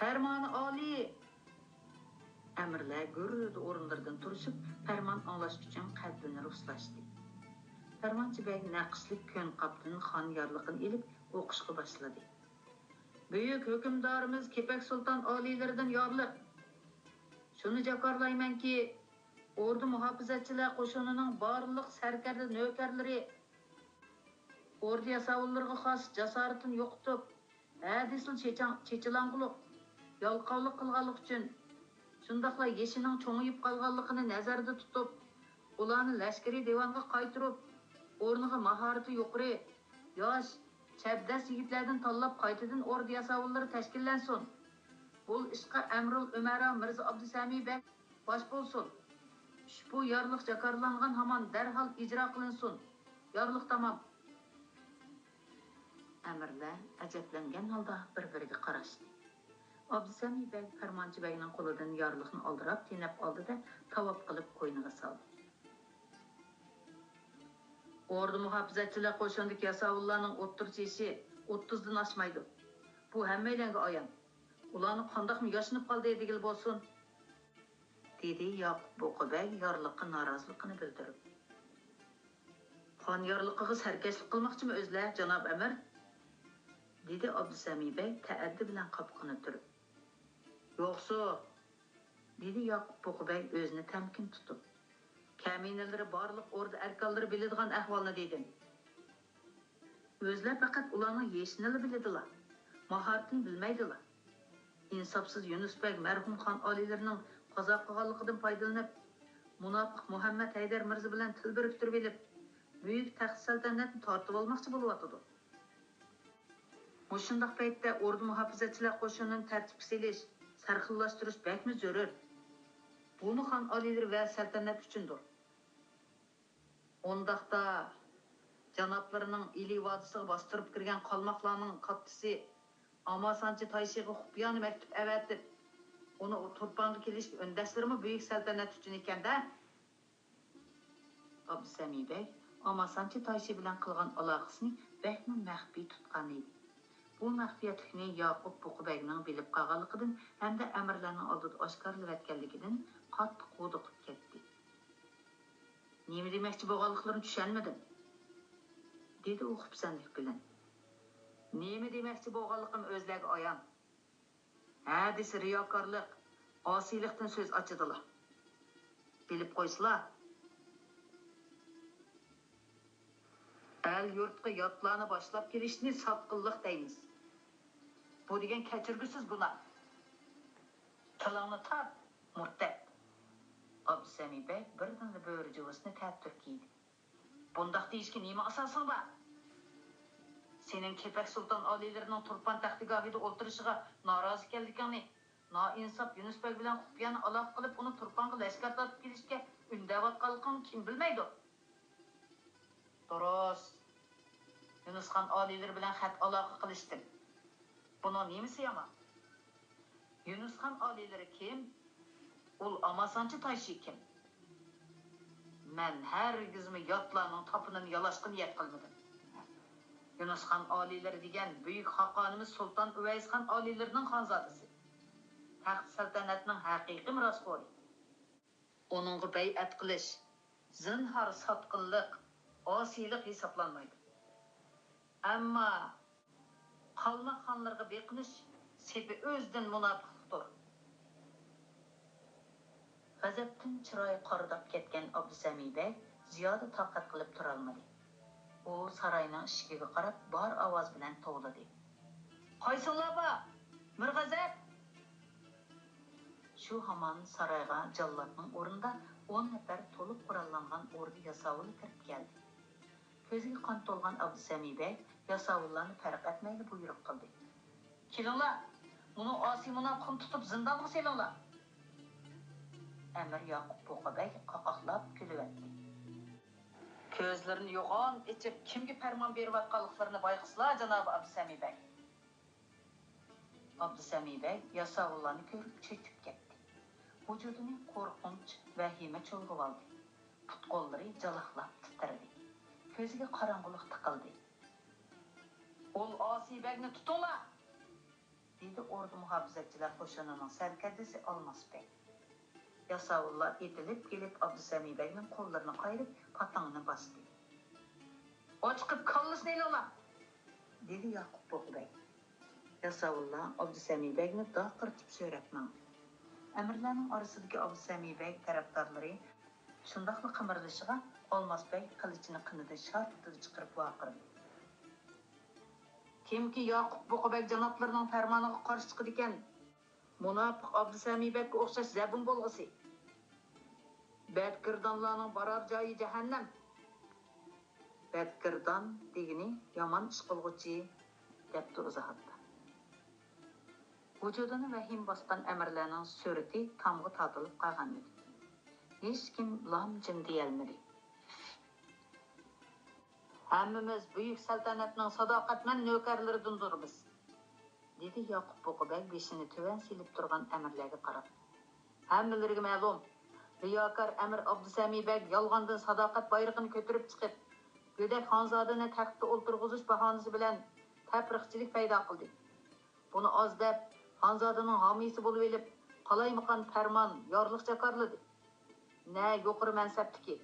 پەرمانى ئالىي! ئەمىرلەر گۈررىدە ئورۇنلىرىدىن تۇرۇشۇپ، پەرمان ئاڭلاش ئۈچۈن قەددىنى رۇسلاشتى. پەرمانچى بەگ نەقىشلىك كۆن قاپتىن خان يارلىقىنى ئېلىپ ئوقۇشقا باشلىدى. بۈيۈك ھۆكۈمدارىمىز كېپەك سۇلتان ئالىيلىرىدىن يارلىق! شۇنى جاكارلايمەنكى، ئوردا مۇھاپىزەتچىلەر قوشۇنىنىڭ بارلىق سەركەردە نۆكەرلىرى ئوردا ياساۋۇللىرىغا خاس جاسارىتىنى يوقىتىپ، ھە دېسىلا چېچاڭ-، چېچىلاڭغۇلۇق، يالقاۋلىق قىلغانلىقى ئۈچۈن، شۇنداقلا يېشىنىڭ چوڭىيىپ قالغانلىقىنى نەزەردە تۇتۇپ، ئۇلارنى لەشكىرىي دىۋانغا قايتۇرۇپ، ئورنىغا ماھارىتى يۇقىرى، ياش، چەبدەس يىگىتلەردىن تاللاپ قايتىدىن ئوردا ياساۋۇللىرى تەشكىللەنسۇن. بۇ ئىشقا ئەمرۇل ئۆمەرا مىرزا ئابدۇسەمى بەگ باش بولسۇن. ئۇشبۇ يارلىق جاكارلانغان ھامان دەرھال ئىجرا قىلىنسۇن. يارلىق تامام. ئەمىرلەر ئەجەبلەنگەن ھالدا بىر-بىرىگە قاراشتى. ئابدۇسەمى بەگ پەرمانچى بەگنىڭ قولىدىن يارلىقنى ئالدىراپ تېنەپ ئالدى-دە، تاۋاپ قىلىپ قوينىغا سالدى. ئوردا مۇھاپىزەتچىلەر قوشۇنىدىكى ياساۋۇللارنىڭ ئوتتۇرىچە يېشى ئوتتۇزدىن ئاشمايدۇ. بۇ ھەممەيلەنگە ئايان. ئۇلارنى قانداقمۇ ياشىنىپ قالدى دېگىلى بولسۇن؟ دېدى ياقۇپ بۇقا بەگ يارلىققا نارازىلىقىنى بىلدۈرۈپ. خان يارلىقىغا سەركەشلىك قىلماقچىمۇ ئۆزلەر، جاناب ئەمىر؟ دېدى ئابدۇسەمى بەگ تەئەددى بىلەن قاپىقىنى تۈرۈپ. يوقسۇ! دېدى ياقۇپ بۇقا بەگ ئۆزىنى تەمكىن تۇتۇپ. كەمىنىلىرى بارلىق ئوردا ئەركانلىرى بىلىدىغان ئەھۋالنى دېدىم. ئۆزلەر پەقەت ئۇلارنىڭ يېشىنىلا بىلىدىلا، ماھارىتىنى بىلمەيدىلا. ئىنساپسىز يۇنۇس بەگ مەرھۇم خان ئالىيلىرىنىڭ قازا قىلغانلىقىدىن پايدىلىنىپ، مۇناپىق مۇھەممەد ھەيدەر مىرزا بىلەن تىل بىرىكتۈرۈۋېلىپ، بۈيۈك تەخت سەلتەنەتنى تارتىۋالماقچى بولۇۋاتىدۇ. مۇشۇنداق پەيتتە ئوردا مۇھاپىزەتچىلەر قوشۇنىنى تەرتىپكە سېلىش، سەرخىللاشتۇرۇش بەكمۇ زۆرۈر. بۇمۇ خان ئالىيلىرى ۋە سەلتەنەت ئۈچۈندۇر. ئۇنداقتا، جانابلىرىنىڭ ئىلى ۋادىسىغا باستۇرۇپ كىرگەن قالماقلارنىڭ كاتتىسى ئاماسانچى تايشىغا خۇپىيانە مەكتۇپ ئەۋەتىپ، ئۇنى تۇرپانغا كېلىشكە ئۈندەشلىرىمۇ بۈيۈك سەلتەنەت ئۈچۈن ئىكەن-دە. ئابدۇسەمى بەگ ئاماسانچى تايشى بىلەن قىلغان ئالاقىسىنى بەكمۇ مەخپىي تۇتقانىدى. بۇ مەخپىيەتلىكنى ياقۇپ بۇقا بەگنىڭ بىلىپ قالغانلىقىدىن ھەمدە ئەمىرلەرنىڭ ئالدىدا ئاشكارىلىۋەتكەنلىكىدىن قاتتىق ھودۇقۇپ كەتتى. نېمە دېمەكچى بولغانلىقلىرىنى چۈشەنمىدىم، دېدى ئۇ خۇپسەنلىك بىلەن. نېمە دېمەكچى بولغانلىقىم ئۆزلەرگە ئايان. ھە دېسە رىياكارلىق، ئاسىيلىقتىن سۆز ئاچىدىلا. بىلىپ قويسىلا. ئەل-يۇرتقا ياتلارنى باشلاپ كېلىشنى ساتقىنلىق دەيمىز. بۇ دېگەن كەچۈرگۈسىز گۇناھ. تىلىڭنى تارت، مۇرتەت! ئابدۇسەمى بەگ بىردىنلا بۆرە جۇۋىسىنى تەتۈر كىيدى. بۇنداق دېيىشكە نېمە ئاساسىڭ بار؟ سېنىڭ كېپەك سۇلتان ئالىيلىرىنىڭ تۇرپان تەختىگاھىدا ئولتۇرۇشىغا نارازى ئىكەنلىكىڭنى، نائىنساپ يۇنۇس بەگ بىلەن خۇپىيانە ئالاقە قىلىپ، ئۇنى تۇرپانغا لەشكەر تارتىپ كېلىشكە ئۈندەۋاتقانلىقىڭنى كىم بىلمەيدۇ؟ دۇرۇس. يۇنۇسخان ئالىيلىرى بىلەن خەت ئالاقە قىلىشتىم. بۇنىڭ نېمىسى يامان؟ يۇنۇسخان ئالىيلىرى كىم؟ ئۇل ئاماسانچى تايشى كىم؟ مەن ھەرگىزمۇ ياتلارنىڭ تاپىنىنى يالاشقا نىيەت قىلمىدىم. يۇنۇسخان ئالىيلىرى دېگەن بۈيۈك خاقانىمىز سۇلتان ئۇۋەيسخان ئالىيلىرىنىڭ خانزادىسى. تەخت سەلتەنەتنىڭ ھەقىقىي مىراسخورى. ئۇنىڭغا بەيئەت قىلىش، زىنھار ساتقىنلىق، ئاسىيلىق ھېسابلانمايدۇ. ئەمما قالماق خانلىرىغا بېقىنىش سېپى ئۆزىدىن مۇناپىقلىقتۇر. غەزەپتىن چىرايى قارىداپ كەتكەن ئابدۇسەمى بەگ زىيادە تاقەت قىلىپ تۇرالمىدى. ئۇ ساراينىڭ ئىشىكىگە قاراپ بار ئاۋاز بىلەن توۋلىدى. قايسىڭلار بار؟ مىرغەزەپ! شۇ ھامان سارايغا جاللاتنىڭ ئورنىدا ئون نەپەر تولۇق قوراللانغان ئوردا ياساۋۇلى كىرىپ كەلدى. كۆزىگە قان تولغان ئابدۇسەمى بەگ ياساۋۇللارنى پەرق ئەتمەيلا بۇيرۇق قىلدى. كېلىڭلار، مۇنۇ ئاسىي مۇناپىقنى تۇتۇپ زىندانغا سېلىڭلار! ئەمىر ياقۇپ بۇقا بەگ قاقاقلاپ كۈلۈۋەتتى. كۆزلىرىنى يوغان ئېچىپ، كىمگە پەرمان بېرىۋاتقانلىقلىرىنى بايقىسىلا، جانابى ئابدۇسەمى بەگ! ئابدۇسەمى بەگ ياساۋۇللارنى كۆرۈپ چۆچۈپ كەتتى. ۋۇجۇدىنى قورقۇنچ، ۋەھىمە چۇلغىۋالدى. پۇت-قوللىرى جالاقلاپ تىترىدى. كۆزىگە قاراڭغۇلۇق تىقىلدى. ئۇل ئاسىي بەگنى تۇتۇڭلار! دېدى ئوردا مۇھاپىزەتچىلەر قوشۇنىنىڭ سەركەردىسى ئالماس بەگ. ياساۋۇللار ئېتىلىپ كېلىپ، ئابدۇسەمى بەگنىڭ قوللىرىنى قايرىپ، پاتىڭىنى باستى. ئاچىقىپ كاللىسىنى ئېلىڭلار! دېدى ياقۇپ بۇقا بەگ. ياساۋۇللار ئابدۇسەمى بەگنى داقىرتىپ سۆرەپ ماڭدى. ئەمىرلەرنىڭ ئارىسىدىكى ئابدۇسەمى بەگ تەرەپدارلىرى شۇنداقلا قىمىرلىشىغا، ئالماس بەگ قىلىچىنى قېنىدىن شارتىدە چىقىرىپ ۋارقىرىدى. كىمكى ياقۇپ بۇقا بەگ جانابلىرىنىڭ پەرمانىغا قارشى چىقىدىكەن، مۇناپىق ئابدۇسەمى بەگكە ئوخشاش زەبۇن بولغۇسى! بەدكىردانلارنىڭ بارار جايى جەھەننەم! بەدكىردان دېگىنى يامان ئىش قىلغۇچى، دەپتۇ ئىزاھاتتا. ۋۇجۇدىنى ۋەھىمە باسقان ئەمىرلەرنىڭ سۈرىتى تامغا تارتىلىپ قالغان ئىدى. ھېچكىم لام-جىم دېيەلمىدى. ھەممىمىز بۈيۈك سەلتەنەتنىڭ ساداقەتمەن نۆكەرلىرىدىندۇرمىز، دېدى ياقۇپ بۇقا بەگ بېشىنى تۆۋەن سېلىپ تۇرغان ئەمىرلەرگە قاراپ. ھەممىلىرىگە مەلۇم، رىياكار ئەمىر ئابدۇسەمى بەگ يالغاندىن ساداقەت بايرىقىنى كۆتۈرۈپ چىقىپ، گۆدەك خانزادىنى تەختتە ئولتۇرغۇزۇش باھانىسى بىلەن تەپرىقىچىلىك پەيدا قىلدى. بۇنى ئاز دەپ، خانزادىنىڭ ھامىيسى بولۇۋېلىپ، قالايمىقان پەرمان، يارلىق جاكارلىدى. نە يۇقىرى مەنسەپتىكى،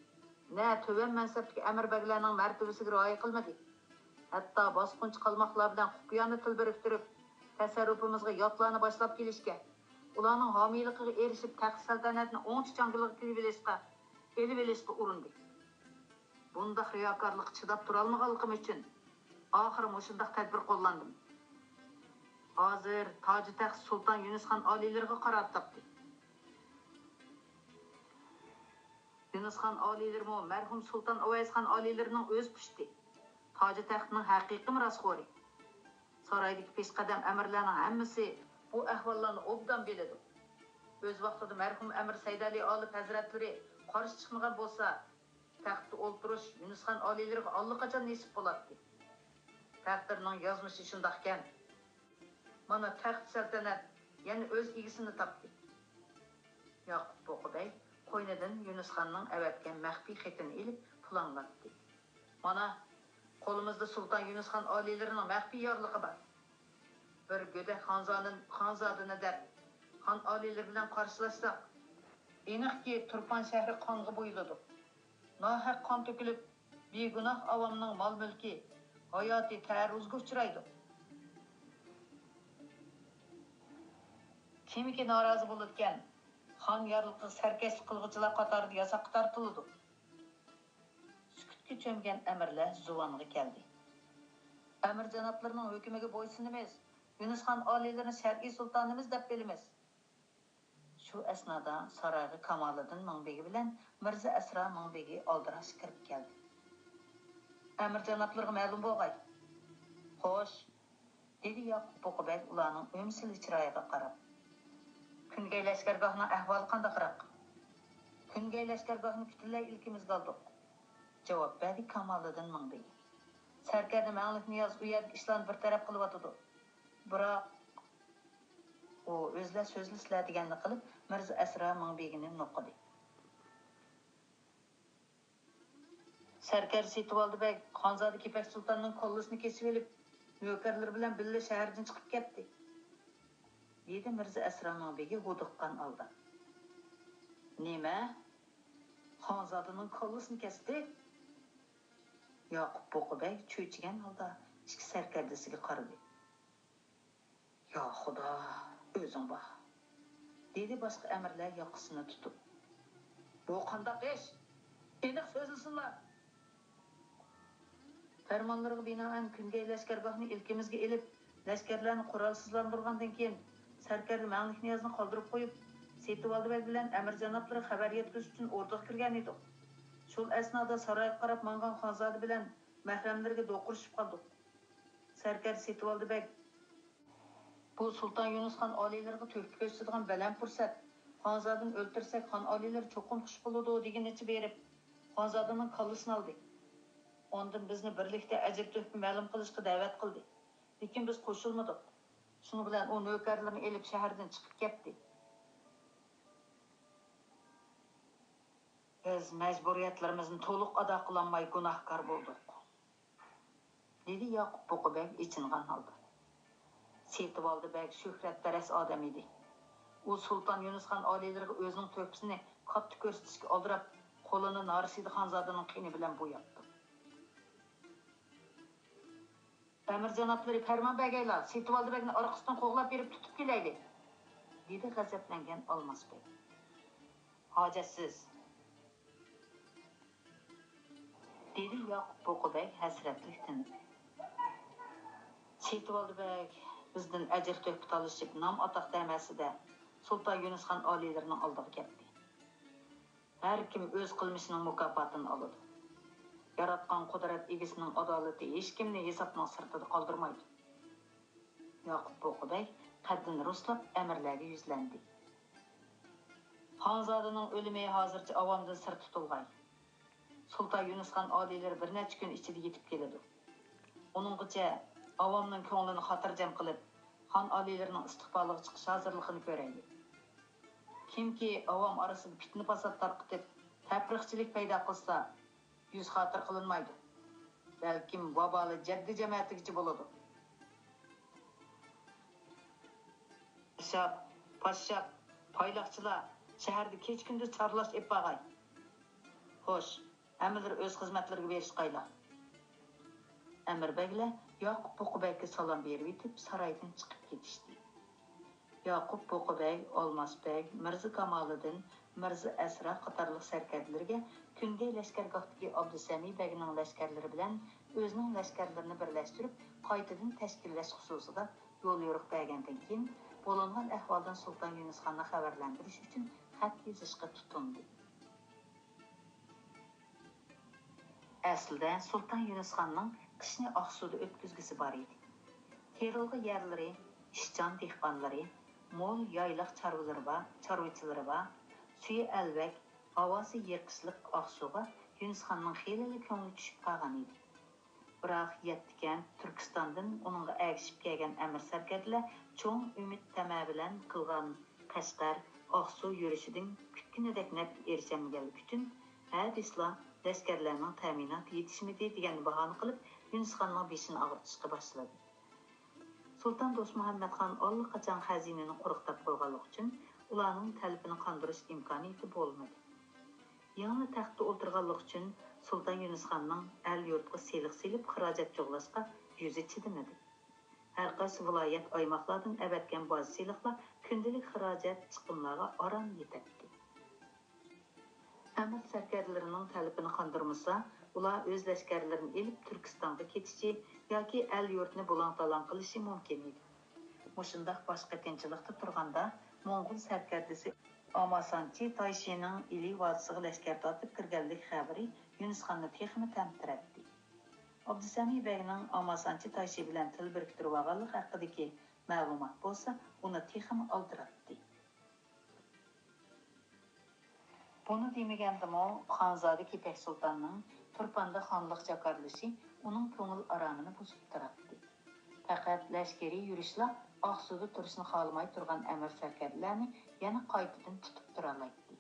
نە تۆۋەن مەنسەپتىكى ئەمىر بەگلەرنىڭ مەرتىۋىسىگە رىئايە قىلمىدى. ھەتتا باسقۇنچى قالماقلار بىلەن خۇپىيانە تىل بىرىكتۈرۈپ، تەسەررۇپىمىزغا ياتلارنى باشلاپ كېلىشكە، ئۇلارنىڭ ھامىيلىقىغا ئېرىشىپ، تەخت سەلتەنەتنى ئوڭچە چاڭگىلىغا كېلىۋېلىشقا، ئېلىۋېلىشقا ئۇرۇندى. بۇنداق رىياكارلىققا چىداپ تۇرالمىغانلىقىم ئۈچۈن، ئاخىرى مۇشۇنداق تەدبىر قوللاندىم. ھازىر تاجى تەخت سۇلتان يۇنۇسخان ئالىيلىرىغا قارار تاپتى. يۇنۇسخان ئالىيلىرىمۇ مەرھۇم سۇلتان ئۇۋەيسخان ئالىيلىرىنىڭ ئۆز پۇشتى، تاجى تەختنىڭ ھەقىقىي مىراسخورى. سارايدىكى پېشقەدەم ئەمىرلەرنىڭ ھەممىسى بۇ ئەھۋاللارنى ئوبدان بىلىدۇ. ئۆز ۋاقتىدا مەرھۇم ئەمىر سەيدەلى ئالىپ ھەزرەتلىرى قارشى چىقمىغان بولسا، تەختتە ئولتۇرۇش يۇنۇسخان ئالىيلىرىغا ئاللىقاچان نېسىپ بولاتتى. تەقدىرنىڭ يازمىشى شۇنداقكەن. مانا، تەخت سەلتەنەت يەنە ئۆز ئىگىسىنى تاپتى. ياقۇپ بۇقا بەگ قوينىدىن يۇنۇسخاننىڭ ئەۋەتكەن مەخپىي خېتىنى ئېلىپ پۇلاڭلاتتى. مانا، قولىمىزدا سۇلتان يۇنۇسخان ئالىيلىرىنىڭ مەخپىي يارلىقى بار. بىر گۆدەك خانزانى-، خانزادىنى دەپ، خان ئالىيلىرى بىلەن قارشىلاشساق، ئېنىقكى، تۇرپان شەھىرى قانغا بويىلىدۇ. ناھەق قان تۆكۈلۈپ، بىگۇناھ ئاۋامنىڭ مال-مۈلكى، ھاياتى تەئەررۇزغا ئۇچرايدۇ. كىمكى نارازى بولىدىكەن، خان يارلىقىغا سەركەشلىك قىلغۇچىلار قاتارىدا ياساققا تارتىلىدۇ. سۈكۈتكە چۆمگەن ئەمىرلەر زۇۋانغا كەلدى. ئەمىر جانابلىرىنىڭ ھۆكمىگە بويسۇنىمىز، يۇنۇسخان ئالىيلىرىنى شەرئىي سۇلتانىمىز دەپ بىلىمىز. شۇ ئەسنادا سارايغا كامالىدىن مىڭبېگى بىلەن مىرزا ئەسرا مىڭبېگى ئالدىراش كىرىپ كەلدى. ئەمىر جانابلىرىغا مەلۇم بولغاي. خوش، دېدى ياقۇپ بۇقا بەگ ئۇلارنىڭ ئۈمسىل چىرايىغا قاراپ. كۈنگەي لەشكەرگاھنىڭ ئەھۋالى قانداقراق؟ كۈنگەي لەشكەرگاھنى پۈتۈنلەي ئىلكىمىزگە ئالدۇق، جاۋاب بەردى كامالىدىن مىڭبېگى. سەركەردە مەڭلىكنىياز ئۇ يەردىكى ئىشلارنى بىر تەرەپ قىلىۋاتىدۇ. بىراق، ئۇ ئۆزلەر سۆزلىسىلە دېگەننى قىلىپ، مىرزا ئەسرا مىڭبېگىنى نوقۇدى. سەركەردە سېتىۋالدى بەگ خانزادە كېپەك سۇلتاننىڭ كاللىسىنى كېسىۋېلىپ، نۆكەرلىرى بىلەن بىللە شەھەردىن چىقىپ كەتتى، دېدى مىرزا ئەسرانىڭ بېگى ھودۇققان ھالدا. نېمە؟ خانزادىنىڭ كاللىسىنى كەستى؟ ياقۇپ بوقا بەگ چۆچۈگەن ھالدا ئىككى سەركەردىسىگە قارىدى. يا خۇدا، ئۆزۈڭ باق، دېدى باشقا ئەمىرلەر ياقىسىنى تۇتۇپ. بۇ قانداق ئىش؟ ئېنىق سۆزلىسۇنلا! پەرمانلىرىغا بىنائەن، كۈنگەي لەشكەرگاھنى ئىلكىمىزگە ئېلىپ، لەشكەرلەرنى قورالسىزلاندۇرغاندىن كېيىن، سەركەردە مەڭلىكنىيازنى قالدۇرۇپ قويۇپ، سېتىۋالدى بەگ بىلەن ئەمىر جانابلىرى خەۋەر يەتكۈزۈش ئۈچۈن ئوردىغا كىرگەن ئىدۇق. شۇ ئەسنادا سارايغا قاراپ ماڭغان خانزادە بىلەن مەھرەملىرىگە دوقۇرۇشۇپ قالدۇق. سەركەردە سېتىۋالدى بەگ، بۇ سۇلتان يۇنۇسخان ئالىيلىرىغا تۆھپە كۆرسىتىدىغان بەلەن پۇرسەت، خانزادىنى ئۆلتۈرسەك، خان ئالىيلىرى چوقۇم خۇش بولىدۇ، دېگىنىچە بېرىپ، خانزادىنىڭ كاللىسىنى ئالدى. ئاندىن بىزنى بىرلىكتە ئەجىر تۆھپە مەلۇم قىلىشقا دەۋەت قىلدى. لېكىن بىز قوشۇلمىدۇق. شۇنىڭ بىلەن ئۇ نۆكەرلىرىنى ئېلىپ شەھەردىن چىقىپ كەتتى. بىز مەجبۇرىيەتلىرىمىزنى تولۇق ئادا قىلالماي گۇناھكار بولدۇق، دېدى ياقۇپ بوقا بەگ ئېچىنغان ھالدا. سېتىۋالدى بەگ شۆھرەتپەرەس ئادەم ئىدى. ئۇ سۇلتان يۇنۇسخان ئالىيلىرىغا ئۆزىنىڭ تۆھپىسىنى كاتتا كۆرسىتىشكە ئالدىراپ، قولىنى نارىسىدە خانزادىنىڭ قېنى بىلەن بوياپتۇ. ئەمىر جانابلىرى پەرمان بەرگەيلا، سېتىۋالدى بەگنى ئارقىسىدىن قوغلاپ بېرىپ تۇتۇپ كېلەيلى، دېدى غەزەپلەنگەن ئالماس بەگ. ھاجەتسىز، دېدى ياقۇپ بوقا بەگ ھەسرەتلىك تىنىپ. سېتىۋالدى بەگ بىزدىن ئەجىر تۆھپە تالىشىپ، نام ئاتاق دەمەسىدە سۇلتان يۇنۇسخان ئالىيلىرىنىڭ ئالدىغا كەتتى. ھەر كىم ئۆز قىلمىشىنىڭ مۇكاپاتىنى ئالىدۇ. ياراتقان قۇدرەت ئىگىسىنىڭ ئادالىتى ھېچكىمنى ھېسابنىڭ سىرتىدا قالدۇرمايدۇ. ياقۇپ بوقا بەگ قەددىنى رۇسلاپ ئەمىرلەرگە يۈزلەندى. خانزادىنىڭ ئۆلۈمى ھازىرچە ئاۋامدىن سىر تۇتۇلغاي. سۇلتان يۇنۇسخان ئالىيلىرى بىر نەچچە كۈن ئىچىدە يېتىپ كېلىدۇ. ئۇنىڭغىچە ئاۋامنىڭ كۆڭلىنى خاتىرجەم قىلىپ، خان ئالىيلىرىنىڭ ئىستىقبالىغا چىقىش ھازىرلىقىنى كۆرەيلى. كىمكى ئاۋام ئارىسىدا پىتنە-پاسات تارقىتىپ، تەپرىقىچىلىك پەيدا قىلسا، يۈز خاتىرە قىلىنمايدۇ. بەلكىم ۋابالى جەددىي جەمەتىگىچە بولىدۇ. پاششاپ، پاششاپ، پايلاقچىلار، شەھەردە كېچە-كۈندۈز چارلاش ئېلىپ بارغاي. خوش، ھەممىلىرى ئۆز خىزمەتلىرىگە بېرىشقايلا. ئەمىر بەگلەر ياقۇپ بوقا بەگكە سالام بېرىۋېتىپ، سارايدىن چىقىپ كېتىشتى. ياقۇپ بوقا بەگ، ئالماس بەگ، مىرزا كامالىدىن، مىرزا ئەسرا قاتارلىق سەركەردىلىرىگە كۈنگەي لەشكەرگاھتىكى ئابدۇسەمى بەگنىڭ لەشكەرلىرى بىلەن ئۆزىنىڭ لەشكەرلىرىنى بىرلەشتۈرۈپ، قايتىدىن تەشكىللەش خۇسۇسىدا يوليورۇق بەرگەندىن كېيىن، بولۇنغان ئەھۋالدىن سۇلتان يۇنۇس خاننى خەۋەرلەندۈرۈش ئۈچۈن خەت يېزىشقا تۇتۇندى. ئەسلىدە سۇلتان يۇنۇس خاننىڭ قىشنى ئاقسۇدا ئۆتكۈزگۈسى بار ئىدى. تېرىلغۇ يەرلىرى، ئىشچان دېھقانلىرى، مول يايلاق چارۋىلىرى بار، چارۋىچىلىرى بار، سۈيى ئەلۋەك، ھاۋاسى يېقىشلىق ئاقسۇغا يۇنۇس خاننىڭ خېلىلا كۆڭلى چۈشۈپ قالغان ئىدى. بىراق يەتتە كەنت تۈركىستاندىن ئۇنىڭغا ئەگىشىپ كەلگەن ئەمىر سەركەردىلەر چوڭ ئۈمىد تەمە بىلەن قىلغان قەشقەر، ئاقسۇ يۈرۈشىدىن كۈتكىنىدەك نەپكە ئېرىشەلمىگەنلىكى ئۈچۈن، ھە دېسىلا، لەشكەرلەرنىڭ تەمىناتى يېتىشمىدى دېگەننى باھانە قىلىپ، يۇنۇس خاننىڭ بېشىنى ئاغرىتىشقا باشلىدى. سۇلتان دوستمۇھەممەت خان ئاللىقاچان خەزىنىنى قۇرۇقداپ قويغانلىقى ئۈچۈن، ئۇلارنىڭ تەلىپىنى قاندۇرۇش ئىمكانىيىتى بولمىدى. يېڭىلا تەختتە ئولتۇرغانلىقى ئۈچۈن، سۇلتان يۇنۇس خاننىڭ ئەل-يۇرتقا سېلىق سېلىپ خىراجەت جۇغلاشقا يۈزى چىدىمىدى. ھەرقايسى ۋىلايەت، ئايماقلاردىن ئەۋەتكەن باج سېلىقلار كۈندىلىك خىراجەت چىقىملارغا ئاران يېتەتتى. ئەمىر سەركەردىلىرىنىڭ تەلىپىنى قاندۇرمىسا، ئۇلار ئۆز لەشكەرلىرىنى ئېلىپ تۈركىستانغا كېتىشى ياكى ئەل-يۇرتنى بۇلاڭ-تالاڭ قىلىشى مۇمكىن ئىدى. مۇشۇنداق باش قېتىنچىلىقتا تۇرغاندا، موڭغۇل سەركەردىسى ئاماسانچى تايشىنىڭ ئىلى ۋادىسىغا لەشكەر تارتىپ كىرگەنلىك خەۋىرى يۇنۇس خاننى تېخىمۇ تەمتىرەتتى. ئابدۇسەمى بەگنىڭ ئاماسانچى تايشى بىلەن تىل بىرىكتۈرۈۋالغانلىقى ھەققىدىكى مەلۇمات بولسا ئۇنى تېخىمۇ ئالدىراتتى. بۇنى دېمىگەندىمۇ، خانزادە كېپەك سۇلتاننىڭ تۇرپاندا خانلىق جاكارلىشى ئۇنىڭ كۆڭۈل ئارامىنى بۇزۇپ تۇراتتى. پەقەت لەشكىرىي يۈرۈشلا ئاقسۇدا تۇرۇشنى خالىماي تۇرغان ئەمىر سەركەردىلەرنى يەنە قايتىدىن تۇتۇپ تۇرالايتتى.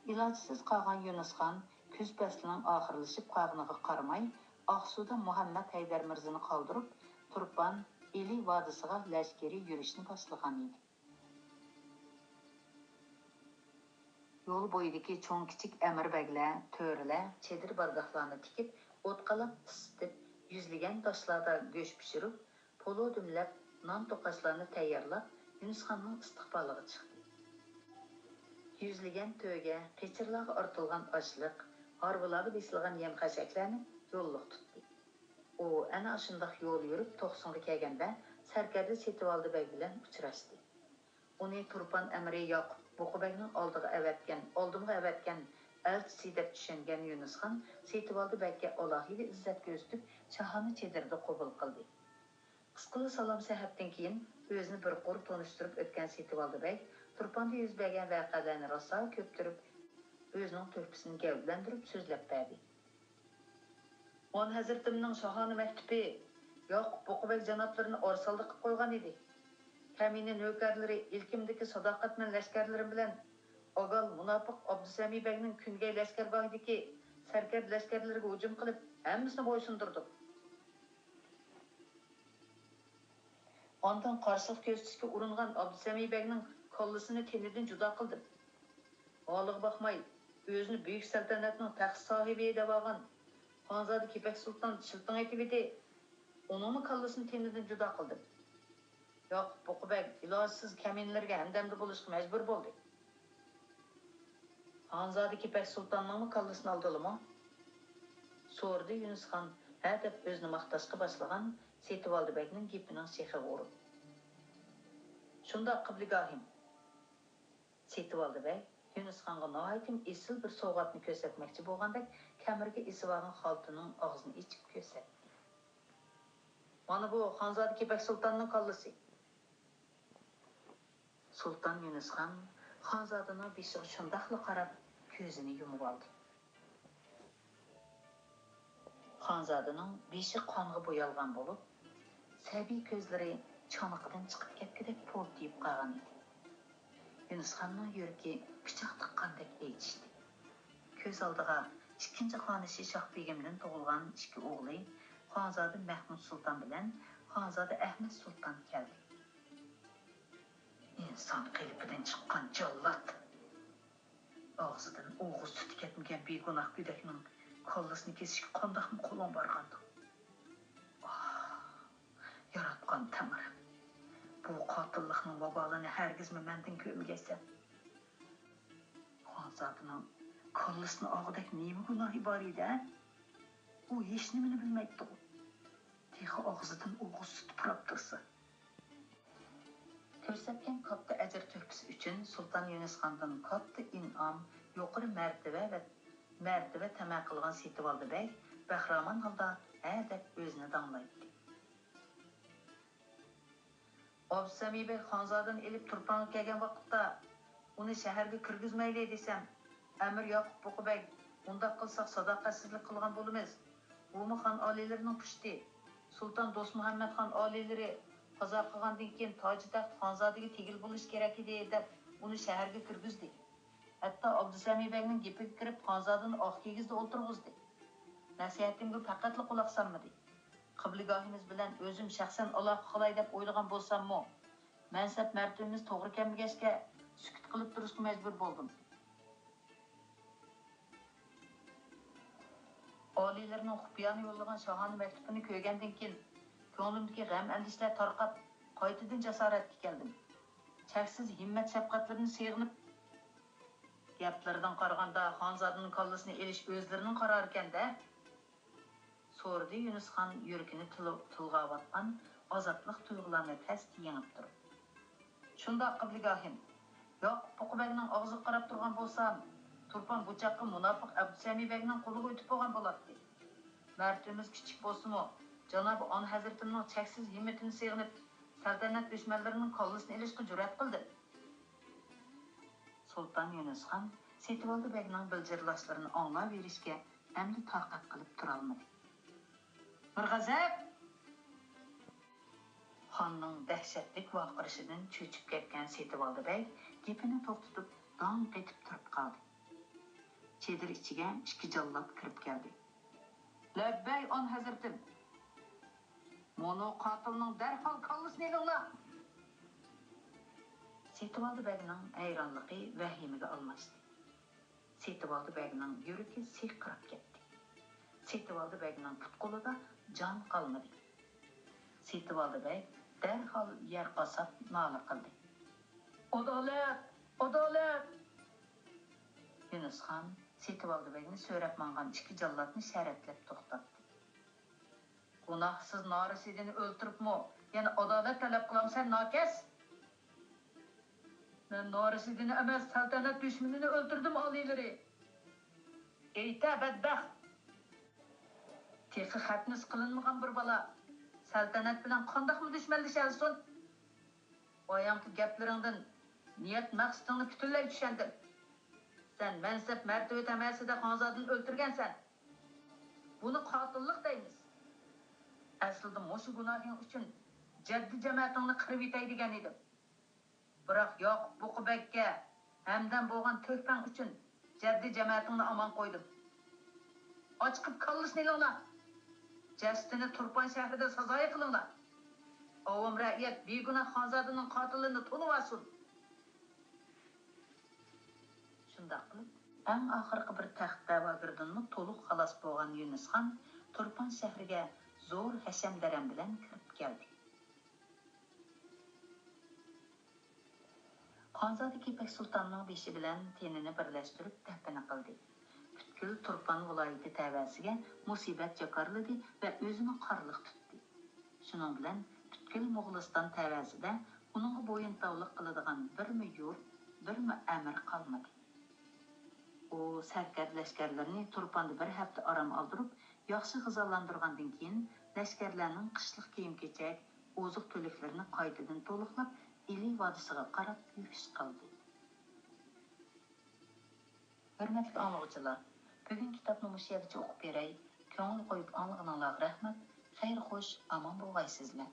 ئىلاجسىز قالغان يۇنۇس خان كۈز پەسلىنىڭ ئاخىرلىشىپ قالغىنىغا قارىماي، ئاقسۇدا مۇھەممەد ھەيدەر مىرزىنى قالدۇرۇپ، تۇرپان ئىلى ۋادىسىغا لەشكىرىي يۈرۈشنى باشلىغانىدى. يول بويىدىكى چوڭ-كىچىك ئەمىر بەگلەر، تۆرىلەر چېدىر بارگاھلارنى تىكىپ، ئوت-قالاق ئىسسىتىپ، يۈزلىگەن تاشلاردا گۆش پىشۇرۇپ، پولۇ دۈملەپ، نان-توقاچلارنى تەييارلاپ، يۈنۈسخاننىڭ ئىستىقبالىغا چىقتى. يۈزلىگەن تۆگە، قېچىرلارغا ئارتىلغان ئاشلىق، ھارۋىلارغا بېسىلغان يەم-خەشەكلەرنى يوللۇق تۇتتى. ئۇ ئەنە ئاشۇنداق يول يۈرۈپ توقسۇنغا كەلگەندە، سەركەردە سېتىۋالدى بەگ بىلەن ئۇچراشتى. ئۇنى تۇرپان ئەمىرى ياقۇپ بۇقا بەگنىڭ ئالدىغا ئەۋەتكەن، ئالدىمغا ئەۋەتكەن ئەلچىسى دەپ چۈشەنگەن يۈنۈسخان سېتىۋالدى بەگكە ئالاھىدە ئىززەت كۆرسىتىپ، شاھانە چېدىردا قوبۇل قىلدى. قىسقىلا سالام-سەھەتتىن كېيىن، ئۆزىنى بىر قۇر تونۇشتۇرۇپ ئۆتكەن سېتىۋالدى بەگ تۇرپاندا يۈز بەرگەن ۋەقەلەرنى راسا كۆپتۈرۈپ، ئۆزىنىڭ تۆھپىسىنى گەۋدىلەندۈرۈپ سۆزلەپ بەردى. خان ھەزرىتىمنىڭ شاھانە مەكتۇپى ياقۇپ بۇقا بەگ جانابلىرىنى ئارىسالدى قىلىپ قويغان ئىدى. كەمىنە نۆكەرلىرى ئىلكىمدىكى ساداقەتمەن لەشكەرلىرىم بىلەن ئاگال مۇناپىق ئابدۇسەمى بەگنىڭ كۈنگەي لەشكەرگاھىدىكى سەركەردە لەشكەرلىرىگە ھۇجۇم قىلىپ، ھەممىسىنى بويسۇندۇردۇق. ئاندىن قارشىلىق كۆرسىتىشكە ئۇرۇنغان ئابدۇسەمى بەگنىڭ كاللىسىنى تېنىدىن جۇدا قىلدىم. ھالىغا باقماي، ئۆزىنى بۈيۈك سەلتەنەتنىڭ تەخت ساھىبى دەۋالغان خانزادە كېپەك سۇلتان شىلتىڭ ئېتىۋىدى. ئۇنىڭمۇ كاللىسىنى تېنىدىن جۇدا قىلدىم. ياقۇپ بۇقا بەگ ئىلاجسىز كەمىنىلىرىگە ھەمدەمدە بولۇشقا مەجبۇر بولدى. خانزادە كېپەك سۇلتاننىڭمۇ كاللىسىنى ئالدىلىمۇ؟ سورىدى يۈنۈسخان ھە دەپ ئۆزىنى ماختاشقا باشلىغان سېتىۋالدى بەگنىڭ گېپىنىڭ شېخىغا ئۇرۇپ. شۇنداق، قىبلىگاھىم. سېتىۋالدى بەگ يۈنۈسخانغا ناھايىتىمۇ ئېسىل بىر سوۋغاتنى كۆرسەتمەكچى بولغاندەك كەمىرىگە ئېسىۋالغان خالتىنىڭ ئاغزىنى ئېچىپ كۆرسەتتى. مانا بۇ خانزادە كېپەك سۇلتاننىڭ كاللىسى. سۇلتان يۈنۈسخان خانزادىنىڭ بېشىغا شۇنداقلا قاراپ، كۆزىنى يۇمۇۋالدى. خانزادىنىڭ بېشى قانغا بويالغان بولۇپ، سەبىي كۆزلىرى چانىقىدىن چىقىپ كەتكۈدەك پولتىيىپ قالغان ئىدى. يۈنۈسخاننىڭ يۈرىكى پىچاق تىققاندەك ئېچىشتى. كۆز ئالدىغا ئىككىنچى خانىشى شاھ بېگىمدىن تۇغۇلغان ئىككى ئوغلى، خانزادە مەھمۇد سۇلتان بىلەن خانزادە ئەھمەد سۇلتان كەلدى. ئىنسان قېلىپىدىن چىققان جاللات! ئاغزىدىن ئوغۇز سۈتى كەتمىگەن بىگۇناھ گۆدەكنىڭ كاللىسىنى كېسىشكە قانداقمۇ قولۇڭ بارغاندۇ؟ ئاھ، ياراتقان تەڭرىم، بۇ قاتىللىقنىڭ ۋابالىنى ھەرگىزمۇ مەندىن كۆرمىگەيسەن. خانزادىنىڭ كاللىسىنى ئالغۇدەك نېمە گۇناھى بار ئىدى، ھە؟ ئۇ ھېچنېمىنى بىلمەيتتىغۇ. تېخى ئاغزىدىن ئوغۇز سۈتى پۇراپ تۇرسا. كۆرسەتكەن كاتتا ئەجىر-تۆھپىسى ئۈچۈن سۇلتان يۈنۈسخاندىن كاتتا ئىنئام، يۇقىرى مەرتىۋە ۋە مەرتىۋە تەمە قىلغان سېتىۋالدى بەگ بەخىرامان ھالدا ھە دەپ ئۆزىنى داڭلايتتى. ئابدۇسەمى بەگ خانزادىنى ئېلىپ تۇرپانغا كەلگەن ۋاقىتتا، ئۇنى شەھەرگە كىرگۈزمەيلى دېسەم، ئەمىر ياقۇپ بۇقا بەگ، ئۇنداق قىلساق ساداقەتسىزلىك قىلغان بولىمىز. بۇمۇ خان ئالىيلىرىنىڭ پۇشتى. سۇلتان دوستمۇھەممەد خان ئالىيلىرى قازا قىلغاندىن كېيىن تاجى تەخت خانزادىگە تېگىلى بولۇشى كېرەك ئىدى دەپ ئۇنى شەھەرگە كىرگۈزدى. ھەتتا ئابدۇسەمى بەگنىڭ گېپىگە كىرىپ خانزادىنى ئاق كىگىزدە ئولتۇرغۇزدى. نەسىھەتىمگە پەقەتلا قۇلاق سالمىدى. قىبلىگاھىمىز بىلەن ئۆزۈم شەخسەن ئالاقە قىلاي دەپ ئويلىغان بولساممۇ، مەنسەپ مەرتىۋىمىز توغرا كەلمىگەچكە، سۈكۈت قىلىپ تۇرۇشقا مەجبۇر بولدۇم. ئالىيلىرىنىڭ خۇپىيانە يوللىغان شاھانە مەكتۇپىنى كۆرگەندىن كېيىن، كۆڭلۈمدىكى غەم-ئەندىشىلەر تارقاپ، قايتىدىن جاسارەتكە كەلدىم. چەكسىز ھىممەت-شەپقەتلىرىنى سېغىنىپ، گەپلىرىدىن قارىغاندا، خانزادىنىڭ كاللىسىنى ئېلىش ئۆزلىرىنىڭ قارارىكەن-دە؟ سورىدى يۈنۈسخان يۈرىكىنى تىل-، تىلغاۋاتقان ئازابلىق تۇيغۇلارنى تەستە يېڭىپ تۇرۇپ. شۇنداق، قىبلىگاھىم. ياقۇپ بۇقا بەگنىڭ ئاغزىغا قاراپ تۇرغان بولسام، تۇرپان بۇ چاغقا مۇناپىق ئەبدۇسەمى بەگنىڭ قولىغا ئۆتۈپ بولغان بولاتتى. مەرتىۋىمىز كىچىك بولسىمۇ، جانابى ئانا ھەزرىتىمنىڭ چەكسىز ھىممىتىنى سېغىنىپ، سەلتەنەت دۈشمەنلىرىنىڭ كاللىسىنى ئېلىشقا جۈرئەت قىلدىم. سۇلتان يۈنۈسخان سېتىۋالدى بەگنىڭ بىلجىرلاشلىرىنى ئاڭلاۋېرىشكە ئەمدى تاقەت قىلىپ تۇرالمىدى. مىرغەزەپ! خاننىڭ دەھشەتلىك ۋارقىرىشىدىن چۆچۈپ كەتكەن سېتىۋالدى بەگ گېپىنى توختىتىپ، داڭ قېتىپ تۇرۇپ قالدى. چېدىر ئىچىگە ئىككى جاللات كىرىپ كەلدى. لەببەي ئان ھەزرىتىم! مۇنۇ قاتىلنىڭ دەرھال كاللىسىنى ئېلىڭلار! سېتىۋالدى بەگنىڭ ھەيرانلىقى ۋەھىمىگە ئالماشتى. سېتىۋالدى بەگنىڭ يۈرىكى سىرقىراپ كەتتى. سېتىۋالدى بەگنىڭ پۇت-قولىدا جان قالمىدى. سېتىۋالدى بەگ دەرھال يەر قاساپ نالە قىلدى. ئادالەت! ئادالەت! يۇنۇسخان سېتىۋالدى بەگنى سۆرەپ ماڭغان ئىككى جاللاتنى شەرەتلەپ توختاتتى. گۇناھسىز نارەسىدىنى ئۆلتۈرۈپمۇ يەنە ئادالەت تەلەپ قىلامسەن، ناكەس؟ مەن نارەسىدىنى ئەمەس، سەلتەنەت دۈشمىنىنى ئۆلتۈردۈم، ئالىيلىرى. ئېيتە، بەتبەخت! تېخى خەتنىسى قىلىنمىغان بىر بالا سەلتەنەت بىلەن قانداقمۇ دۈشمەنلىشەلىسۇن؟ بايامقى گەپلىرىڭدىن نىيەت مەقسىتىڭنى پۈتۈنلەي چۈشەندىم. سەن مەنسەپ مەرتىۋە تەمەسىدە خانزادىنى ئۆلتۈرگەنسەن. بۇنى قاتىللىق دەيمىز. ئەسلىدە مۇشۇ گۇناھىڭ ئۈچۈن جەددىي جەمەتىڭنى قىرىۋېتەي دېگەن ئىدىم. بىراق ياقۇپ بۇقا بەگكە ھەمدەم بولغان تۆھپەڭ ئۈچۈن جەددىي جەمەتىڭنى ئامان قويدۇم. ئاچىقىپ كاللىسىنى ئېلىڭلار! جەسىتىنى تۇرپان شەھىرىدە سازايى قىلىڭلار! ئاۋام رەئىيەت بىگۇناھ خانزادىنىڭ قاتىلىنى تونۇۋالسۇن! شۇنداق قىلىپ، ئەڭ ئاخىرقى بىر تەخت دەۋاگىرىدىنمۇ تولۇق خالاس بولغان يۇنۇسخان تۇرپان شەھىرىگە زور ھەشەم-دەرەم بىلەن كىرىپ كەلدى. خانزادە كېپەك سۇلتاننىڭ بېشى بىلەن تېنىنى بىرلەشتۈرۈپ دەپنە قىلدى. پۈتكۈل تۇرپان ۋىلايىتى تەۋەسىگە مۇسىبەت جاكارلىدى ۋە ئۆزىمۇ قارلىق تۇتتى. شۇنىڭ بىلەن پۈتكۈل موغۇلىستان تەۋەسىدە ئۇنىڭغا بويۇنتاۋلىق قىلىدىغان بىرمۇ يۇرت، بىرمۇ ئەمىر قالمىدى. ئۇ سەركەردە لەشكەرلىرىنى تۇرپاندا بىر ھەپتە ئارام ئالدۇرۇپ، ياخشى غىزالاندۇرغاندىن كېيىن، لەشكەرلەرنىڭ قىشلىق كىيىم-كېچەك، ئوزۇق-تۈلۈكلىرىنى قايتىدىن تولۇقلاپ، ئىلى ۋادىسىغا قاراپ يۈرۈش قىلدى. ھۆرمەتلىك ئاڭلىغۇچىلار، بۈگۈن كىتابنى مۇشۇ يەرگىچە ئوقۇپ بېرەي. كۆڭۈل قويۇپ ئاڭلىغىنىڭلارغا رەھمەت. خەير خوش، ئامان بولغايسىزلەر.